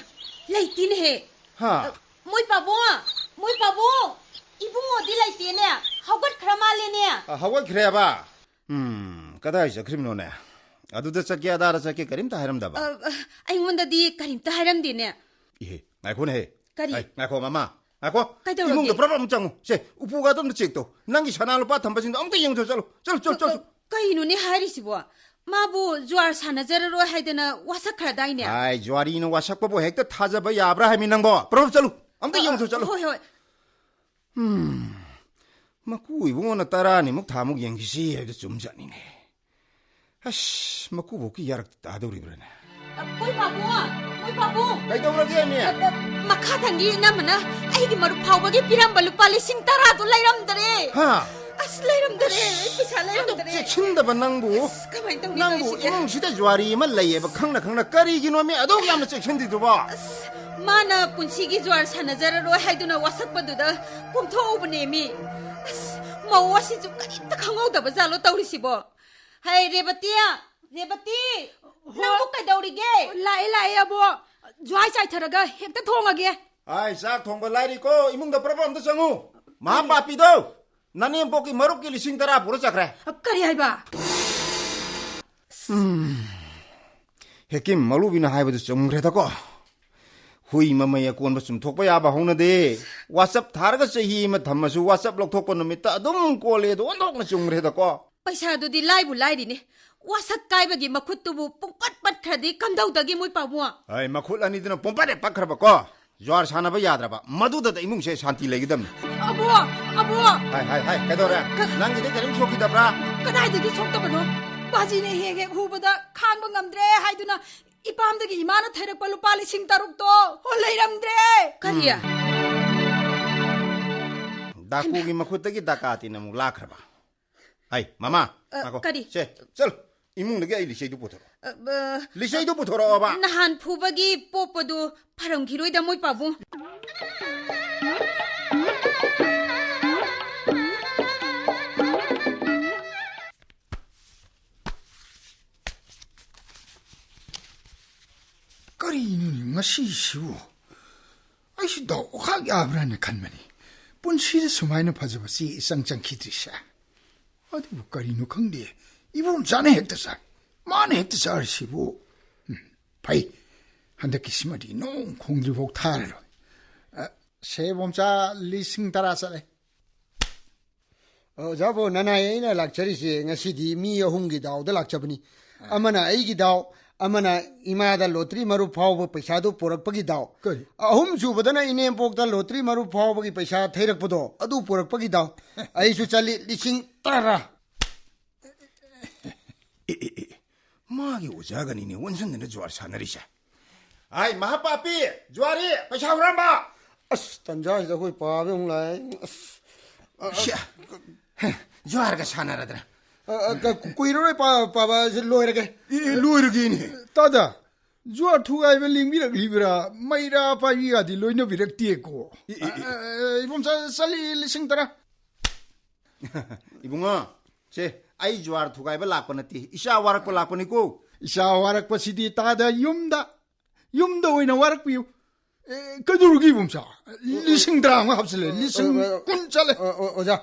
ꯂꯩꯇꯦꯅꯦꯍꯦ꯫ ꯍꯥ? ꯃꯣꯏ ꯄꯥꯕꯨꯡ, ꯃꯣꯏ ꯄꯥꯕꯨꯡ, ꯏꯕꯨꯡꯉꯣꯗꯤ ꯂꯩꯇꯦꯅꯦ, ꯍꯧꯒꯠꯈ꯭ꯔ ꯃꯥꯜꯂꯦꯅꯦ꯫ ꯑ, ꯍꯧꯒꯠꯈ꯭ꯔꯦꯕ? ꯎꯝ, ꯀꯗꯥꯏ ꯆꯠꯈ꯭ꯔꯤꯕꯅꯣꯅꯦ? ꯑꯗꯨꯗ ꯆꯠꯀꯦ, ꯑꯗꯥꯗ ꯆꯠꯀꯦ ꯀꯔꯤꯝꯇ ꯍꯥꯏꯔꯝꯗꯕ? ꯑ, ꯑ, ꯑꯩꯉꯣꯟꯗꯗꯤ ꯀꯔꯤꯝꯇ ꯍꯥꯏꯔꯝꯗꯦꯅꯦ꯫ ꯏꯍꯦ, ꯉꯥꯏꯈꯣꯅꯦꯍꯦ꯫ ꯀꯔꯤ? ꯑꯩ, ꯉꯥꯏꯈꯣ, ꯃꯃꯥ, ꯉꯥꯏꯈꯣ꯫ ꯀꯩꯗꯧꯔꯒꯦ? ꯏꯃꯨꯡꯗ ꯄꯨꯂꯞ ꯑꯃꯨꯛ ꯆꯪꯉꯨ꯫ ꯁꯦ, ꯎꯄꯨꯒ ꯑꯗꯨꯝ ꯆꯦꯛ ꯇꯧ꯫ ꯅꯪꯒꯤ ꯁꯅꯥ ꯂꯨꯄꯥ ꯊꯝꯕꯁꯤꯡꯗꯣ ꯑꯃꯨꯛꯇ ꯌꯦꯡꯊꯣꯛ ꯆꯠꯂꯨ꯫ ꯆꯠꯂꯨ, ꯆꯠꯂꯨ, ꯆꯠꯂꯨ꯫ ꯀ-, ꯀꯩꯅꯣꯅꯦ ꯍꯥꯏꯔꯤꯁꯤꯕꯣ? ꯃꯥꯕꯨ ꯖ꯭ꯋꯥꯔ ꯁꯥꯟꯅꯖꯔꯔꯣꯏ ꯍꯥꯏꯗꯅ ꯋꯥꯁꯛꯈ꯭ꯔꯗꯥꯏꯅꯦ? ꯍꯥꯏ, ꯖ꯭ꯋꯥꯔꯤꯅ ꯋꯥꯁꯛꯄꯕꯨ ꯍꯦꯛꯇ ꯊꯥꯖꯕ ꯌꯥꯕ꯭ꯔꯥ ꯍꯥꯏꯃꯤ ꯅꯪꯕꯣ? ꯄ꯭ꯔꯣꯞ ꯆꯠꯂꯨ, ꯑꯝꯇ ꯑ, ꯌꯦꯡꯊꯣꯛ ꯆꯠꯂꯨ꯫ ꯍꯣꯏ, ꯍꯣꯏ꯫ ꯎꯝ, ꯃꯀꯨ ꯏꯕꯨꯡꯉꯣꯅ ꯇꯔꯥꯅꯤꯃꯨꯛ ꯊꯥꯃꯨꯛ ꯌꯦꯡꯈꯤꯁꯤ ꯍꯥꯏꯕꯗꯨ ꯆꯨꯝꯖꯥꯠꯅꯤꯅꯦ꯫ ꯑꯁ, ꯃꯀꯨꯕꯣꯛꯀꯤ ꯌꯥꯔꯛꯇ ꯇꯥꯗꯧꯔꯤꯕ꯭ꯔꯥꯅꯦ? ꯑ, ꯃꯣꯏ ꯄꯥꯕꯨꯡ! ꯃꯣꯏ ꯄꯥꯕꯨꯡ! ꯀꯩꯗꯧꯔꯒꯦ, ꯑꯅꯤ? ꯑ, ꯑ, ꯃꯈꯥ ꯊꯪꯒꯤ ꯏꯅꯝꯃꯅ ꯑꯩꯒꯤ ꯃꯔꯨꯞ ꯐꯥꯎꯕꯒꯤ ꯄꯤꯔꯝꯕ ꯂꯨꯄꯥ ꯂꯤꯁꯤꯡ ꯇꯔꯥꯗꯣ ꯂꯩꯔꯝꯗ꯭ꯔꯦ꯫ ꯍꯥ? ꯑꯁ, ꯂꯩꯔꯝꯗꯔꯦ꯫ ꯑꯩ ꯄꯩꯁꯥ ꯑꯗꯨꯛ ꯂꯩꯔꯝꯗꯔꯦ꯫ ꯆꯦꯛꯁꯤꯟꯗꯕ ꯅꯪꯕꯨ꯫ ꯑꯁ, ꯀꯃꯥꯏꯅ ꯇꯧꯅꯤ ꯅꯪꯕꯨ ꯇꯧꯔꯤꯁꯤꯗꯤ? ꯏꯃꯨꯡꯁꯤꯗ ꯖꯨꯋꯥꯔꯤ ꯑꯃ ꯂꯩꯌꯦꯕ ꯈꯪꯅ ꯈꯪꯅ ꯀꯔꯤꯒꯤꯅꯣꯃꯤ ꯑꯗꯨꯛ ꯌꯥꯝꯅ ꯆꯦꯛꯁꯤꯟꯗ꯭ꯔꯤꯗꯨꯕꯣ? ꯑꯁ, ꯃꯥꯅ ꯄꯨꯟꯁꯤꯒꯤ ꯖꯨꯋꯥꯔ ꯁꯥꯟꯅꯖꯔꯔꯣꯏ ꯍꯥꯏꯗꯨꯅ ꯋꯥꯁꯛꯄꯗꯨꯗ ꯀꯣꯝꯊꯣꯛꯍꯧꯕꯅꯦꯃꯤ꯫ ꯑꯁ, ꯃꯧ ꯑꯁꯤꯁꯨ ꯀꯔꯤꯝꯇ ꯈꯪꯍꯧꯗꯕ ꯖꯥꯠꯂꯣ ꯇꯧꯔꯤꯁꯤꯕꯣ? ꯍꯩ, ꯔꯦꯕꯇꯤ! ꯔꯦꯕꯇꯤ! ꯍꯣ꯫ ꯅꯪꯕꯨ ꯀꯩꯗꯧꯔꯤꯒꯦ? ꯂꯥꯛꯑꯦ, ꯂꯥꯛꯑꯦ, ꯑꯕꯣ꯫ ꯖ꯭ꯋꯥꯏ ꯆꯥꯏꯊꯔꯒ ꯍꯦꯛꯇ ꯊꯣꯡꯉꯒꯦ꯫ ꯑꯥꯏ, ꯆꯥꯛ ꯊꯣꯡꯕ ꯂꯥꯏꯔꯤꯀꯣ, ꯏꯃꯨꯡꯗ ꯄ꯭ꯔꯞ ꯑꯝꯇ ꯆꯪꯉꯨ꯫ ꯃꯍꯥ ꯀꯔꯤ? ꯄꯥꯄꯤꯗꯣ ꯅꯅꯦꯝꯄꯣꯛꯀꯤ ꯃꯔꯨꯞꯀꯤ ꯂꯤꯁꯤꯡ ꯇꯔꯥ ꯄꯨꯔ ꯆꯠꯈ꯭ꯔꯦ꯫ ꯀꯔꯤ ꯍꯥꯏꯕ? ꯎꯝ꯫ ꯍꯦꯀꯤꯝ ꯃꯧꯂꯨꯕꯤꯅ ꯍꯥꯏꯕꯗꯨ ꯆꯨꯝꯈ꯭ꯔꯦꯗꯀꯣ꯫ ꯍꯨꯏ ꯃꯃꯩ ꯑꯀꯣꯟꯕ ꯆꯨꯝꯊꯣꯛꯄ ꯌꯥꯕ ꯍꯧꯅꯗꯦ꯫ ꯋꯥꯆꯞ ꯊꯥꯔꯒ ꯆꯍꯤ ꯑꯃ ꯊꯝꯃꯁꯨ ꯋꯥꯆꯞ ꯂꯧꯊꯣꯛꯄ ꯅꯨꯃꯤꯠꯇ ꯑꯗꯨꯝ ꯀꯣꯜꯂꯦ ꯑꯗꯨ ꯑꯣꯟꯊꯣꯛꯅ ꯆꯨꯝꯈ꯭ꯔꯦꯗꯀꯣ꯫ ꯄꯩꯁꯥꯗꯨꯗꯤ ꯂꯥꯏꯕꯨ ꯂꯥꯏꯔꯤꯅꯦ꯫ ꯋꯥꯁꯛ ꯀꯥꯏꯕꯒꯤ ꯃꯈꯨꯠꯇꯨꯕꯨ ꯄꯨꯡꯄꯠ ꯄꯠꯈ꯭ꯔꯗꯤ ꯀꯝꯗꯧꯗꯒꯦ ꯃꯣꯏ ꯄꯥꯕꯨꯡ? ꯑꯩ ꯃꯈꯨꯠ ꯑꯅꯤꯗꯨꯅ ꯄꯨꯡꯄꯠ ꯍꯦꯛ ꯄꯠꯈ꯭ꯔꯕꯀꯣ꯫ ꯖ꯭ꯋꯥꯔ ꯁꯥꯟꯅꯕ ꯌꯥꯗ꯭ꯔꯕ꯫ ꯃꯗꯨꯗꯇ ꯏꯃꯨꯡꯁꯦ ꯁꯥꯟꯇꯤ ꯂꯩꯒꯗꯕꯅꯤ꯫ ꯑꯕꯣ! ꯑꯕꯣ! ꯍꯥꯏ, ꯍꯥꯏ, ꯍꯥꯏ, ꯀꯩꯗꯧꯔꯦ? ꯀ-, ꯅꯪꯒꯤꯗꯤ ꯀꯔꯤꯝ ꯁꯣꯛꯈꯤꯗꯕ꯭ꯔꯥ? ꯀꯗꯥꯏꯗꯒꯤ ꯁꯣꯛꯇꯕꯅꯣ? ꯕꯥꯖꯤꯅ ꯍꯦꯛ ꯍꯦꯛ ꯍꯨꯕꯗ ꯈꯥꯡꯕ ꯉꯝꯗ꯭ꯔꯦ ꯍꯥꯏꯗꯨꯅ ꯏꯄꯥꯝꯗꯒꯤ ꯏꯃꯥꯅ ꯊꯩꯔꯛꯄ ꯂꯨꯄꯥ ꯂꯤꯁꯤꯡ ꯇꯔꯨꯛꯇꯣ ꯍꯣ ꯂꯩꯔꯝꯗ꯭ꯔꯦ꯫ ꯀꯔꯤ? ꯎꯝ꯫ ꯗꯥꯀꯨꯒꯤ ꯃꯈꯨꯠꯇꯒꯤ ꯗꯥꯀꯥꯇꯤꯅ ꯑꯃꯨꯛ ꯂꯥꯛꯈ꯭ꯔꯕ? ꯍꯥꯏ, ꯃꯃꯥ, ꯑ, ꯉꯥꯏꯈꯣ꯫ ꯀꯔꯤ? ꯁꯦ, ꯆꯠꯂꯣ꯫ ꯏꯃꯨꯡꯗꯒꯤ ꯑꯩ ꯂꯤꯆꯩꯗꯨ ꯄꯨꯊꯣꯔꯛꯑꯣ꯫ ꯑ, ꯑ, ꯂꯤꯆꯩꯗꯨ ꯄꯨꯊꯣꯔꯛꯑꯣꯕ꯫ ꯅꯍꯥꯟ ꯐꯨꯕꯒꯤ ꯄꯣꯛꯄꯗꯨ ꯐꯔꯝꯈꯤꯔꯣꯏꯗ, ꯃꯣꯏ ꯄꯥꯕꯨꯡ꯫ ꯀꯔꯤꯅꯣꯅꯦ ꯉꯁꯤꯁꯤꯕꯨ? ꯑꯩꯁꯨ ꯗꯥꯎ ꯑꯣꯈꯥꯛ ꯌꯥꯕ꯭ꯔꯥꯅ ꯈꯟꯕꯅꯤ꯫ ꯄꯨꯟꯁꯤꯗ ꯁꯨꯃꯥꯏꯅ ꯐꯖꯕ ꯆꯦ ꯏꯆꯪ ꯆꯪꯈꯤꯗ꯭ꯔꯤꯁꯦ꯫ ꯑꯗꯨꯕꯨ ꯀꯔꯤꯅꯣ ꯈꯪꯗꯦ, ꯏꯕꯣꯝꯆꯥꯅ ꯍꯦꯛꯇ ꯆꯥꯏ, ꯃꯥꯅ ꯍꯦꯛꯇ ꯆꯥꯔꯤꯁꯤꯕꯨ꯫ ꯎꯝ, ꯐꯩ, ꯍꯟꯗꯛꯀꯤꯁꯤꯃꯗꯤ ꯅꯣꯡ ꯈꯣꯡꯗ꯭ꯔꯤꯐꯥꯎ ꯊꯥꯔꯔꯣꯏ꯫ ꯑ, ꯁꯦ ꯏꯕꯣꯝꯆꯥ, ꯂꯤꯁꯤꯡ ꯇꯔꯥ ꯆꯠꯂꯦ꯫ ꯑꯣꯖꯥꯕꯨ, ꯅꯅꯥꯏ ꯑꯩꯅ ꯂꯥꯛꯆꯔꯤꯁꯦ ꯉꯁꯤꯗꯤ ꯃꯤ ꯑꯍꯨꯝꯒꯤ ꯗꯥꯎꯗ ꯂꯥꯛꯆꯕꯅꯤ꯫ ꯑꯃꯅ ꯑꯩꯒꯤ ꯗꯥꯎ, ꯑꯃꯅ ꯏꯃꯥꯗ ꯂꯣꯇ꯭ꯔꯤ ꯃꯔꯨꯞ ꯐꯥꯎꯕ ꯄꯩꯁꯥꯗꯨ ꯄꯨꯔꯛꯄꯒꯤ ꯗꯥꯎ, ꯀꯔꯤ? ꯑꯍꯨꯝ ꯁꯨꯕꯗꯅ ꯏꯅꯦꯝꯄꯣꯛꯇ ꯂꯣꯇ꯭ꯔꯤ ꯃꯔꯨꯞ ꯐꯥꯎꯕꯒꯤ ꯄꯩꯁꯥ ꯊꯩꯔꯛꯄꯗꯣ, ꯑꯗꯨ ꯄꯨꯔꯛꯄꯒꯤ ꯗꯥꯎ꯫ ꯑꯩꯁꯨ ꯆꯠꯂꯤ, ꯂꯤꯁꯤꯡ ꯇꯔꯥ꯫ ꯑꯦ, ꯑꯦ, ꯑꯦ, ꯃꯥꯒꯤ ꯑꯣꯖꯥꯒꯅꯤꯅꯦ ꯑꯣꯟꯁꯤꯟꯗꯅ ꯖꯨꯋꯥꯔ ꯁꯥꯟꯅꯔꯤꯁꯦ꯫ ꯑꯥꯏ, ꯃꯍꯥꯄꯥꯄꯤ, ꯖꯨꯋꯥꯔꯤ, ꯄꯩꯁꯥ ꯍꯨꯔꯥꯟꯕ! ꯑꯁ, ꯇꯟꯖꯥꯁꯤꯗ ꯑꯩꯈꯣꯏ ꯄꯥꯕ ꯑꯃꯨꯛ ꯂꯥꯛꯑꯦ꯫ ꯑꯁ, ꯑ, ꯑ, ꯁ꯭ꯌꯥ! ꯍꯦ, ꯖꯨꯋꯥꯔꯒ ꯁꯥꯟꯅꯔꯗꯅ꯫ ꯑ, ꯑ, ꯀ-, ꯀꯨꯏꯔꯔꯣꯏ ꯄꯥ-, ꯄꯥꯕ, ꯑꯁꯤ ꯂꯣꯏꯔꯒꯦ꯫ ꯑꯦ, ꯑꯦ, ꯂꯣꯏꯔꯒꯦꯅꯦ꯫ ꯇꯥꯗ, ꯖꯨꯋꯥꯔ ꯊꯨꯒꯥꯏꯕ ꯂꯦꯡꯕꯤꯔꯛꯂꯤꯕ꯭ꯔꯥ? ꯃꯩꯔꯥ ꯄꯥꯏꯕꯤꯒꯗꯤ ꯂꯣꯏꯅꯕꯤꯔꯛꯇꯦꯀꯣ꯫ E, E, E. ꯑ, ꯑ, ꯏꯕꯣꯝꯆꯥ, ꯆꯠꯂꯤ, ꯂꯤꯁꯤꯡ ꯇꯔꯥ꯫ ꯏꯕꯨꯡꯉꯣ, ꯁꯦ, ꯑꯩ ꯖꯨꯋꯥꯔ ꯊꯨꯒꯥꯏꯕ ꯂꯥꯛꯄ ꯅꯠꯇꯦ, ꯏꯆꯥ ꯋꯥꯔꯛꯄ ꯂꯥꯛꯄꯅꯤꯀꯣ꯫ ꯏꯆꯥ ꯋꯥꯔꯛꯄꯁꯤꯗꯤ ꯇꯥꯗ ꯌꯨꯝꯗ, ꯌꯨꯝꯗ ꯑꯣꯏꯅ ꯋꯥꯔꯛꯄꯤꯌꯨ꯫ ꯑꯦ, ꯀꯩꯗꯧꯔꯒꯦ ꯏꯕꯣꯝꯆꯥ? ꯂꯤꯁꯤꯡ ꯇꯔꯥ ꯑꯃ ꯍꯥꯞꯆꯤꯜꯂꯦ, ꯂꯤꯁꯤꯡ ꯀꯨꯟ ꯆꯠꯂꯦ꯫ ꯑ, ꯑ, ꯑꯣꯖꯥ,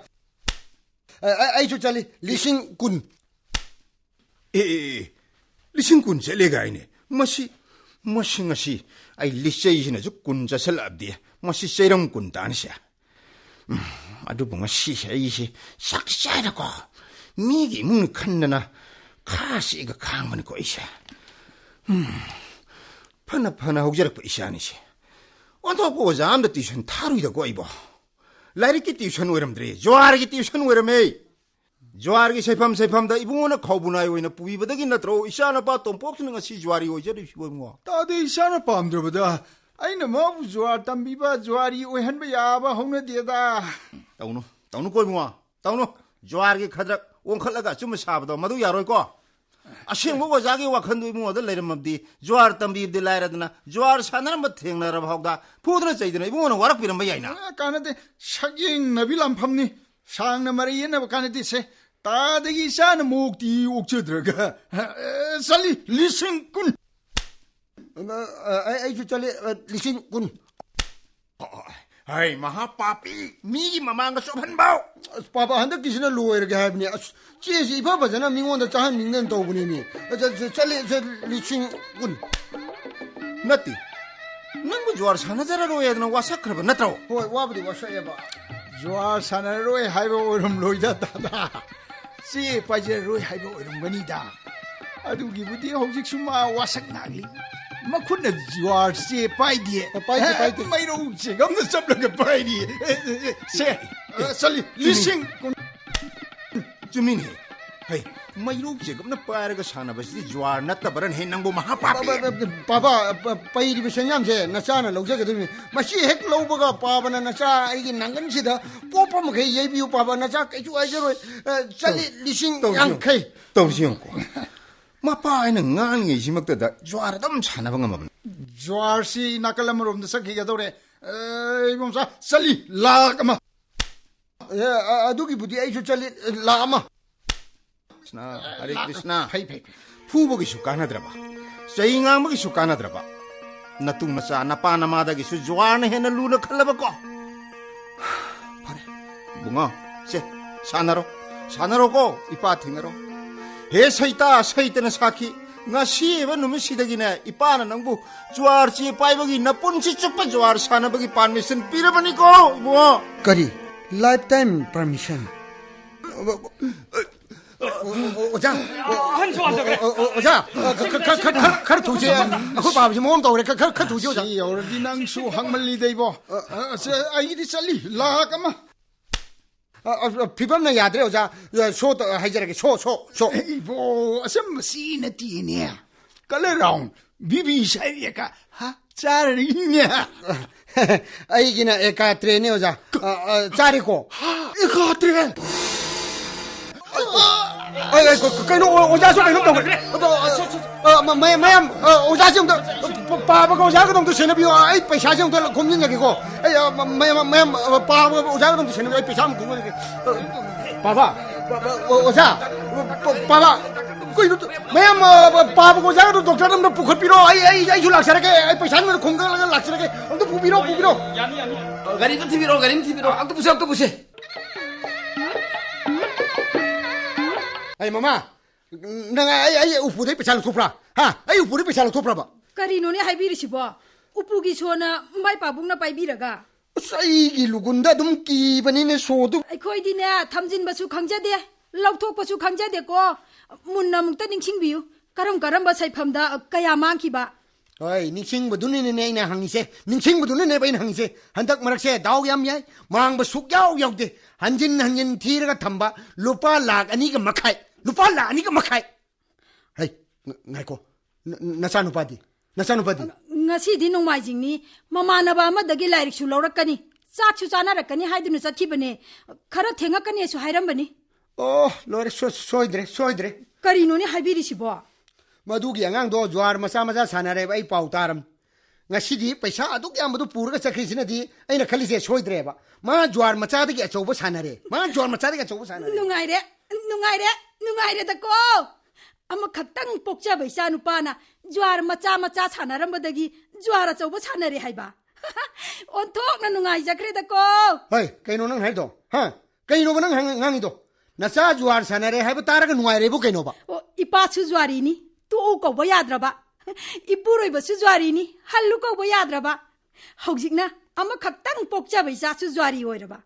ꯑ, ꯑ, ꯑꯩꯁꯨ ꯆꯠꯂꯤ, ꯂꯤꯁꯤꯡ ꯀꯨꯟ꯫ ꯑꯦ, ꯑꯦ, ꯑꯦ, ꯂꯤꯁꯤꯡ ꯀꯨꯟ ꯆꯠꯂꯦ ꯀꯥꯏꯅꯦ꯫ ꯃꯁꯤ, ꯃꯁꯤ ꯉꯁꯤ ꯑꯩ ꯂꯤꯆꯩꯁꯤꯅꯁꯨ ꯀꯨꯟ ꯆꯠꯁꯜꯂꯛꯑꯕꯗꯤ, ꯃꯁꯤ ꯆꯩꯔꯝ ꯀꯨꯟ ꯇꯥꯅꯤꯁꯦ꯫ ꯎꯝ, ꯑꯗꯨꯕꯨ ꯉꯁꯤꯁꯦ ꯑꯩꯁꯦ ꯆꯥꯛ ꯆꯥꯏꯔꯀꯣ, ꯃꯤꯒꯤ ꯏꯃꯨꯡꯅꯤ ꯈꯟꯗꯅ ꯈꯥ ꯆꯦꯛꯑꯒ ꯈꯥꯡꯕꯅꯤꯀꯣ ꯑꯩꯁꯦ꯫ ꯎꯝ, ꯐꯅ ꯐꯅ ꯍꯧꯖꯔꯛꯄ ꯏꯆꯥꯅꯤꯁꯦ꯫ ꯑꯣꯟꯊꯣꯛꯄ ꯑꯣꯖꯥ ꯑꯝꯗ ꯇ꯭ꯌꯨꯁꯟ ꯊꯥꯔꯨꯏꯗꯀꯣ ꯑꯩꯕꯣ꯫ ꯂꯥꯏꯔꯤꯛꯀꯤ ꯇ꯭ꯌꯨꯁꯟ ꯑꯣꯏꯔꯝꯗ꯭ꯔꯦ, ꯖ꯭ꯋꯥꯔꯒꯤ ꯇ꯭ꯌꯨꯁꯟ ꯑꯣꯏꯔꯝꯃꯦ꯫ ꯖ꯭ꯋꯥꯔꯒꯤ ꯁꯩꯐꯝ ꯁꯩꯐꯝꯗ ꯏꯕꯨꯡꯉꯣꯅ ꯈꯧꯕꯨ ꯅꯥꯏ ꯑꯣꯏꯅ ꯄꯨꯕꯤꯕꯗꯒꯤ ꯅꯠꯇ꯭ꯔꯣ ꯏꯆꯥꯅꯨꯄꯥ ꯇꯣꯝꯄꯣꯛꯁꯤꯅ ꯉꯁꯤ ꯖ꯭ꯋꯥꯔꯤ ꯑꯣꯏꯖꯔꯤꯕꯁꯤꯕꯣ ꯏꯕꯨꯡꯉꯣ? ꯇꯥꯗꯦ, ꯏꯆꯥꯅ ꯄꯥꯝꯗ꯭ꯔꯕꯗ ꯑꯩꯅ ꯃꯥꯕꯨ ꯖ꯭ꯋꯥꯔ ꯇꯝꯕꯤꯕ, ꯖ꯭ꯋꯥꯔꯤ ꯑꯣꯏꯍꯟꯕ ꯌꯥꯕ ꯍꯧꯅꯗꯦꯗ꯫ ꯇꯧꯅꯨ, ꯇꯧꯅꯨ ꯀꯣ ꯏꯕꯨꯡꯉꯣ, ꯇꯧꯅꯨ꯫ ꯖ꯭ꯋꯥꯔꯒꯤ ꯈꯗ꯭ꯔꯛ ꯑꯣꯟꯈꯠꯂꯒ ꯑꯆꯨꯝꯕ ꯁꯥꯕꯗꯣ ꯃꯗꯨ ꯌꯥꯔꯣꯏꯀꯣ꯫ ꯑꯁꯦꯡꯕ ꯑꯣꯖꯥꯒꯤ ꯋꯥꯈꯜꯗꯨ ꯏꯕꯨꯡꯉꯣꯗ ꯂꯩꯔꯝꯃꯕꯗꯤ ꯖ꯭ꯋꯥꯔ ꯇꯝꯕꯤꯕꯗꯤ ꯂꯥꯏꯔꯗꯅ ꯖ꯭ꯋꯥꯔ ꯁꯥꯟꯅꯔꯝꯕ ꯊꯦꯡꯅꯔꯕ ꯐꯥꯎꯗ ꯐꯨꯗꯅ ꯆꯩꯗꯅ ꯏꯕꯨꯡꯉꯣꯅ ꯋꯥꯔꯛꯄꯤꯔꯝꯕ ꯌꯥꯏꯅ꯫ ꯑ, ꯀꯥꯟꯅꯗꯦ꯫ ꯁꯛꯌꯦꯡꯅꯕꯤ ꯂꯥꯟꯐꯝꯅꯤ꯫ ꯁꯥꯡꯅ ꯃꯔꯩ ꯌꯦꯠꯅꯕ ꯀꯥꯟꯅꯗꯦꯁꯦ꯫ ꯇꯥꯗꯒꯤ ꯏꯆꯥꯅ ꯃꯣꯛꯇꯤ ꯑꯣꯛꯆꯗ꯭ꯔꯒ꯫ ꯑ, ꯆꯠꯂꯤ, ꯂꯤꯁꯤꯡ ꯀꯨꯟ꯫ ꯑ, ꯑ, ꯑꯩ, ꯑꯩꯁꯨ ꯆꯠꯂꯤ, ꯑ, ꯂꯤꯁꯤꯡ ꯀꯨꯟ꯫ ꯍꯩ, ꯃꯍꯥ ꯄꯥꯄꯤ, ꯃꯤꯒꯤ ꯃꯃꯥꯡꯗ ꯆꯣꯞꯍꯟꯕ꯫ ꯑꯁ, ꯄꯥꯄꯥ, ꯍꯟꯗꯛꯀꯤꯁꯤꯅ ꯂꯣꯏꯔꯒꯦ ꯍꯥꯏꯕꯅꯤ꯫ ꯑꯁ, ꯆꯦꯁꯤ ꯏꯐ ꯐꯖꯅ ꯃꯤꯉꯣꯟꯗ ꯆꯥꯍꯟꯅꯤꯡꯗꯅ ꯇꯧꯕꯅꯤꯅꯦ꯫ ꯑ, ꯆ-, ꯆ-, ꯆꯠꯂꯦ, ꯆꯠ-, ꯂꯤꯁꯤꯡ ꯀꯨꯟ꯫ ꯅꯠꯇꯦ, ꯅꯪꯕꯨ ꯖ꯭ꯋꯥꯔ ꯁꯥꯟꯅꯖꯔꯔꯣꯏ ꯍꯥꯏꯗꯅ ꯋꯥꯁꯛꯈ꯭ꯔꯕ ꯅꯠꯇ꯭ꯔꯣ? ꯍꯣꯏ, ꯋꯥꯕꯨꯗꯤ ꯋꯥꯁꯛꯑꯦꯕ꯫ ꯖ꯭ꯋꯥꯔ ꯁꯥꯟꯅꯔꯔꯣꯏ ꯍꯥꯏꯕ ꯑꯣꯏꯔꯝꯂꯣꯏꯗ, ꯗꯥꯗꯥ꯫ ꯆꯦ ꯄꯥꯏꯖꯔꯔꯣꯏ ꯍꯥꯏꯕ ꯑꯣꯏꯔꯝꯒꯅꯤꯗ꯫ ꯑꯗꯨꯒꯤꯕꯨꯗꯤ ꯍꯧꯖꯤꯛꯁꯨ ꯃꯥ ꯋꯥꯁꯛ ꯅꯥꯒꯂꯤ꯫ ꯃꯈꯨꯠꯅ ꯖ꯭ꯋꯥꯔ ꯆꯦ ꯄꯥꯏꯗꯦ꯫ ꯑ, ꯄꯥꯏꯗꯦ, ꯄꯥꯏꯗꯦ꯫ ꯃꯩꯔꯧ ꯆꯦꯒꯝꯅ ꯆꯞꯂꯒ ꯄꯥꯏꯔꯤ꯫ ꯑꯦ, ꯑꯦ, ꯑꯦ, ꯁꯦ, ꯑ, ꯆꯠꯂꯤ꯫ ꯆꯨꯝꯃꯤ꯫ ꯂꯤꯁꯤꯡ ꯀꯨꯟ꯫ ꯆꯨꯝꯃꯤꯅꯦ꯫ ꯍꯩ, ꯃꯩꯔꯧ ꯆꯦꯒꯝꯅ ꯄꯥꯏꯔꯒ ꯁꯥꯟꯅꯕꯁꯤꯗꯤ ꯖ꯭ꯋꯥꯔ ꯅꯠꯇꯕ꯭ꯔꯅꯦ, ꯅꯪꯕꯨ ꯃꯍꯥ ꯄꯥꯄꯤ? ꯄꯥꯄꯥ, ꯄꯥꯄꯥ, ꯄ-, ꯄꯩꯔꯤꯕ ꯁꯦꯟꯌꯥꯝꯁꯦ ꯅꯆꯥꯅ ꯂꯧꯖꯒꯗꯣꯏꯅꯤ꯫ ꯃꯁꯤ ꯍꯦꯛ ꯂꯧꯕꯒ ꯄꯥꯕꯅ ꯅꯆꯥ ꯑꯩꯒꯤ ꯅꯥꯡꯒꯟꯁꯤꯗ ꯄꯣꯞꯄ ꯃꯈꯩ ꯌꯩꯕꯤꯌꯨ ꯄꯥꯕ, ꯅꯆꯥ ꯀꯩꯁꯨ ꯍꯥꯏꯖꯔꯣꯏ꯫ ꯑ, ꯆꯠꯂꯤ, ꯇꯧ-, ꯂꯤꯁꯤꯡ ꯇꯧꯁꯤ ꯌꯦꯡꯉꯨ꯫ ꯌꯥꯡꯈꯩ꯫ ꯇꯧꯁꯤ ꯌꯦꯡꯉꯨꯀꯣ꯫ ꯃꯄꯥ ꯑꯩꯅ ꯉꯥꯡꯂꯤꯉꯩꯁꯤꯃꯛꯇꯗ ꯖ꯭ꯋꯥꯔ ꯑꯗꯨꯝ ꯁꯥꯟꯅꯕ ꯉꯝꯃꯕꯅꯤ꯫ ꯖ꯭ꯋꯥꯔꯁꯤ ꯅꯥꯀꯜ ꯑꯃꯔꯣꯝꯗ ꯆꯠꯈꯤꯒꯗꯧꯔꯦ꯫ ꯑ, ꯏꯕꯣꯝꯆꯥ, ꯆꯠꯂꯤ, ꯂꯥꯛ ꯑꯃ꯫ ꯑꯦ, ꯑ-, ꯑꯗꯨꯒꯤꯕꯨꯗꯤ ꯑꯩꯁꯨ ꯆꯠꯂꯤ, ꯂꯥꯛ ꯑꯃ꯫ ꯀ꯭ꯔꯤꯁꯅ, ꯍꯔꯦ ꯂꯥꯛ-, ꯀ꯭ꯔꯤꯁꯅ꯫ ꯐꯩ, ꯐꯩ, ꯐꯩ꯫ ꯐꯨꯕꯒꯤꯁꯨ ꯀꯥꯟꯅꯗ꯭ꯔꯕ, ꯆꯩ ꯉꯥꯡꯕꯒꯤꯁꯨ ꯀꯥꯟꯅꯗ꯭ꯔꯕ, ꯅꯇꯨ ꯅꯆꯥ ꯅꯄꯥ ꯅꯃꯥꯗꯒꯤꯁꯨ ꯖ꯭ꯋꯥꯔꯅ ꯍꯦꯟꯅ ꯂꯨꯅ ꯈꯜꯂꯕꯀꯣ꯫ ꯐꯔꯦ, ꯏꯕꯨꯡꯉꯣ, ꯁꯦ, ꯁꯥꯟꯅꯔꯣ, ꯁꯥꯟꯅꯔꯣꯀꯣ, ꯏꯄꯥ ꯊꯦꯡꯅꯔꯣ꯫ ꯍꯦ ꯁꯩꯇꯥ, ꯁꯩꯇꯅ ꯁꯥꯈꯤ, ꯉꯁꯤ ꯑꯣꯏꯕ ꯅꯨꯃꯤꯠꯁꯤꯗꯒꯤꯅꯦ, ꯏꯄꯥꯅ ꯅꯪꯕꯨ ꯖ꯭ꯋꯥꯔ ꯆꯦ ꯄꯥꯏꯕꯒꯤ ꯅꯄꯨꯟꯁꯤ ꯆꯨꯞꯄ ꯖ꯭ꯋꯥꯔ ꯁꯥꯟꯅꯕꯒꯤ permission ꯄꯤꯔꯕꯅꯤꯀꯣ, ꯏꯕꯨꯡꯉꯣ꯫ ꯀꯔꯤ? Lifetime permission? ꯑꯣ, ꯑꯣ, ꯑꯣ, ꯑꯣꯖꯥ꯫ ꯑꯍꯟꯁꯨ ꯍꯟꯊꯈ꯭ꯔꯦ꯫ ꯑꯣ, ꯑꯣ, ꯑꯣꯖꯥ, ꯈ-, ꯈ-, ꯈ-, ꯈ-, ꯈꯔ, ꯈꯔ ꯊꯨꯁꯦ꯫ ꯑꯩꯈꯣꯏ ꯄꯥꯕꯁꯤ ꯃꯑꯣꯡ ꯇꯧꯔꯦ꯫ ꯈ-, ꯈꯔ, ꯈꯔ ꯊꯨꯁꯦ, ꯑꯣꯖꯥ꯫ ꯁꯤ ꯌꯧꯔꯗꯤ ꯅꯪꯁꯨ ꯍꯥꯡꯃꯜꯂꯤꯗ, ꯏꯕꯣ꯫ ꯑ, ꯑ, ꯁꯦ, ꯑꯩꯒꯤꯗꯤ ꯆꯠꯂꯤ, ꯂꯥꯛ ꯑꯃ꯫ ꯑ, ꯑ, ꯐꯤꯕꯝꯅ ꯌꯥꯗ꯭ꯔꯦ, ꯑꯣꯖꯥ꯫ ꯑ, ꯁꯣ ꯇ-, ꯍꯥꯏꯖꯔꯒꯦ, ꯁꯣ, ꯁꯣ, ꯁꯣ꯫ ꯏꯕꯣ, ꯑꯆꯝꯕꯁꯤ ꯅꯠꯇꯦꯅꯦ꯫ Color round, ꯕꯤꯕꯤ ꯁꯥꯏꯕꯤꯌꯥꯀꯥ, ꯍꯥ, ꯆꯥꯔꯅꯤꯅꯦ꯫ ꯑꯩꯒꯤꯅ ꯑꯦꯀꯥ ꯇ꯭ꯔꯦꯅꯦ, ꯑꯣꯖꯥ꯫ ꯑ, ꯑ, ꯆꯥꯔꯦꯀꯣ? ꯏꯀꯥꯇ꯭ꯔꯦ! ꯑ, ꯑ, ꯑ, ꯀ-, ꯀꯩꯅꯣ, ꯑꯣ-, ꯑꯣꯖꯥꯁꯨ ꯀꯩꯅꯣ ꯇꯧꯈ꯭ꯔꯦ꯫ ꯑꯗꯣ, ꯑ, ꯁ-, ꯁ-, ꯑ, ꯃ-, ꯃꯌꯥꯝ, ꯃꯌꯥꯝ, ꯑ, ꯑꯣꯖꯥꯁꯤ ꯑꯝꯇ, ꯄ-, ꯄꯥꯕꯒ ꯑꯣꯖꯥꯒꯗꯣ ꯑꯝꯇ ꯁꯦꯟꯅꯕꯤꯌꯣ꯫ ꯑꯩ ꯄꯩꯁꯥꯁꯦ ꯑꯝꯇ ꯈꯣꯝꯖꯤꯟꯖꯒꯦꯀꯣ꯫ ꯑꯩ, ꯑ, ꯃ-, ꯃꯌꯥꯝ, ꯃꯌꯥꯝ, ꯑ, ꯄꯥꯕꯒ ꯑꯣꯖꯥꯒꯗꯣ ꯑꯝꯇ ꯁꯦꯟꯅꯕꯤꯌꯣ꯫ ꯑꯩ ꯄꯩꯁꯥ ꯑꯃ ꯈꯣꯝꯖꯤꯟꯖꯒꯦ꯫ ꯑ, ꯄꯥꯕ, ꯄ-, ꯄ-, ꯑꯣ-, ꯑꯣꯖꯥ, ꯄ-, ꯄꯥꯕ, ꯀꯩꯅꯣ ꯇ-, ꯃꯌꯥꯝ, ꯑ, ꯄꯥꯕꯒ ꯑꯣꯖꯥꯒꯗꯣ ꯗꯣꯛꯇꯔꯗ ꯑꯝꯇ ꯄꯨꯈꯠꯄꯤꯔꯣ꯫ ꯑꯩ, ꯑꯩ, ꯑꯩꯁꯨ ꯂꯥꯛꯆꯔꯒꯦ꯫ ꯑꯩ ꯄꯩꯁꯥ ꯑꯃ ꯈꯣꯝꯒꯠꯂꯒ ꯂꯥꯛꯆꯔꯒꯦ꯫ ꯑꯝꯇ ꯄꯨꯕꯤꯔꯣ, ꯄꯨꯕꯤꯔꯣ꯫ ꯒꯥꯔꯤ ꯑꯝꯇ ꯊꯤꯕꯤꯔꯣ, ꯒꯥꯔꯤ ꯑꯝꯇ ꯊꯤꯕꯤꯔꯣ꯫ ꯑꯝꯇ ꯄꯨꯁꯦ, ꯑꯝꯇ ꯄꯨꯁꯦ꯫ ꯑꯩ ꯃꯃꯥ, ꯅꯪ ꯑꯩ, ꯑꯩ ꯎꯄꯨꯗꯩ ꯄꯩꯁꯥ ꯂꯧꯊꯣꯛꯄ꯭ꯔꯥ? ꯍꯥ? ꯑꯩ ꯎꯄꯨꯗꯩ ꯄꯩꯁꯥ ꯂꯧꯊꯣꯛꯄ꯭ꯔꯕ? ꯀꯔꯤꯅꯣꯅꯦ ꯍꯥꯏꯕꯤꯔꯤꯁꯤꯕꯣ? ꯎꯄꯨꯒꯤ ꯁꯣꯅ ꯃꯥꯏ ꯄꯥꯕꯨꯡꯅ ꯄꯥꯏꯕꯤꯔꯒ? ꯑꯁ, ꯑꯩꯒꯤ ꯂꯨꯒꯨꯟꯗ ꯑꯗꯨꯝ ꯀꯤꯕꯅꯤꯅꯦ ꯁꯣꯗꯨ꯫ ꯑꯩꯈꯣꯏꯗꯤꯅꯦ, ꯊꯝꯖꯤꯟꯕꯁꯨ ꯈꯪꯖꯗꯦ, ꯂꯧꯊꯣꯛꯄꯁꯨ ꯈꯪꯖꯗꯦꯀꯣ꯫ ꯃꯨꯟꯅ ꯑꯃꯨꯛꯇ ꯅꯤꯡꯁꯤꯡꯕꯤꯌꯨ, ꯀꯔꯝ ꯀꯔꯝꯕ ꯁꯥꯏꯐꯝꯗ ꯀꯌꯥ ꯃꯥꯡꯈꯤꯕ? ꯍꯣꯏ, ꯅꯤꯡꯁꯤꯡꯕꯗꯨꯅꯅꯦ ꯑꯩꯅ ꯍꯪꯉꯤꯁꯦ, ꯅꯤꯡꯁꯤꯡꯕꯗꯨꯅꯅꯦꯕ ꯑꯩꯅ ꯍꯪꯉꯤꯁꯦ꯫ ꯍꯟꯗꯛ ꯃꯔꯛꯁꯦ ꯗꯥꯎ ꯌꯥꯝ ꯌꯥꯏ, ꯃꯥꯡꯕ ꯁꯨꯛ ꯌꯥꯎ ꯌꯥꯎꯗꯦ꯫ ꯍꯟꯖꯤꯟ ꯍꯟꯖꯤꯟ ꯊꯤꯔꯒ ꯊꯝꯕ ꯂꯨꯄꯥ ꯂꯥꯛ ꯑꯅꯤꯒ ꯃꯈꯥꯏ, ꯂꯨꯄꯥ ꯂꯥꯛ ꯑꯅꯤꯒ ꯃꯈꯥꯏ꯫ ꯍꯩ, ꯉ-, ꯉꯥꯏꯈꯣ, ꯅ-, ꯅ-, ꯅꯆꯥꯅꯨꯄꯥꯗꯤ? ꯅꯆꯥꯅꯨꯄꯥꯗꯤ? ꯉꯁꯤꯗꯤ ꯅꯣꯡꯃꯥꯏꯖꯤꯡꯅꯤ, ꯃꯃꯥꯟꯅꯕ ꯑꯃꯗꯒꯤ ꯂꯥꯏꯔꯤꯛꯁꯨ ꯂꯧꯔꯛꯀꯅꯤ, ꯆꯥꯛꯁꯨ ꯆꯥꯅꯔꯛꯀꯅꯤ ꯍꯥꯏꯗꯨꯅ ꯆꯠꯈꯤꯕꯅꯦ꯫ ꯈꯔ ꯊꯦꯡꯉꯛꯀꯅꯦꯁꯨ ꯍꯥꯏꯔꯝꯕꯅꯤ꯫ ꯑꯣ, ꯂꯣꯏꯔꯦ, ꯁꯣ-, ꯁꯣꯏꯗ꯭ꯔꯦ, ꯁꯣꯏꯗ꯭ꯔꯦ꯫ ꯀꯔꯤꯅꯣꯅꯦ ꯍꯥꯏꯕꯤꯔꯤꯁꯤꯕꯣ? ꯃꯗꯨꯒꯤ ꯑꯉꯥꯡꯗꯣ ꯖꯨꯋꯥꯔ ꯃꯆꯥ ꯃꯆꯥ ꯁꯥꯟꯅꯔꯦꯕ, ꯑꯩ ꯄꯥꯎ ꯇꯥꯔꯝ꯫ ꯉꯁꯤꯗꯤ ꯄꯩꯁꯥ ꯑꯗꯨꯛ ꯌꯥꯝꯕꯗꯨ ꯄꯨꯔꯒ ꯆꯠꯈ꯭ꯔꯤꯁꯤꯅꯗꯤ ꯑꯩꯅ ꯈꯜꯂꯤꯁꯦ ꯁꯣꯏꯗ꯭ꯔꯦꯕ꯫ ꯃꯥ ꯖꯨꯋꯥꯔ ꯃꯆꯥꯗꯒꯤ ꯑꯆꯧꯕ ꯁꯥꯟꯅꯔꯦ꯫ ꯃꯥ ꯖꯨꯋꯥꯔ ꯃꯆꯥꯗꯒꯤ ꯑꯆꯧꯕ ꯁꯥꯟꯅꯔꯦ꯫ ꯅꯨꯡꯉꯥꯏꯔꯦ, ꯅꯨꯡꯉꯥꯏꯔꯦ, ꯅꯨꯡꯉꯥꯏꯔꯦꯗꯀꯣ꯫ ꯑꯃꯈꯛꯇꯪ ꯄꯣꯛꯆꯕ ꯏꯆꯥ ꯅꯨꯄꯥꯅ ꯖꯨꯋꯥꯔ ꯃꯆꯥ ꯃꯆꯥ ꯁꯥꯟꯅꯔꯝꯕꯗꯒꯤ ꯖꯨꯋꯥꯔ ꯑꯆꯧꯕ ꯁꯥꯟꯅꯔꯦ ꯍꯥꯏꯕ꯫ ꯑꯣꯟꯊꯣꯛꯅ ꯅꯨꯡꯉꯥꯏꯖꯈ꯭ꯔꯦꯗꯀꯣ꯫ ꯍꯣꯏ, ꯀꯩꯅꯣ ꯅꯪ ꯍꯥꯏꯗꯣ? ꯍꯥ? ꯀꯩꯅꯣꯕ ꯅꯪ ꯍꯪ-, ꯉꯥꯡꯉꯤꯗꯣ? ꯅꯆꯥ ꯖꯨꯋꯥꯔ ꯁꯥꯟꯅꯔꯦ ꯍꯥꯏꯕ ꯇꯥꯔꯒ ꯅꯨꯡꯉꯥꯏꯔꯦꯕꯨ ꯀꯩꯅꯣꯕ? ꯑꯣ, ꯏꯄꯥꯁꯨ ꯖꯨꯋꯥꯔꯤꯅꯤ, ꯇꯣꯛꯎ ꯀꯧꯕ ꯌꯥꯗ꯭ꯔꯕ꯫ ꯏꯄꯨꯔꯣꯏꯕꯁꯨ ꯖꯨꯋꯥꯔꯤꯅꯤ, ꯍꯜꯂꯨ ꯀꯧꯕ ꯌꯥꯗ꯭ꯔꯕ꯫ ꯍꯧꯖꯤꯛꯅ ꯑꯃꯈꯛꯇꯪ ꯄꯣꯛꯆꯕ ꯏꯆꯥꯁꯨ ꯖꯨꯋꯥꯔꯤ ꯑꯣꯏꯔꯕ꯫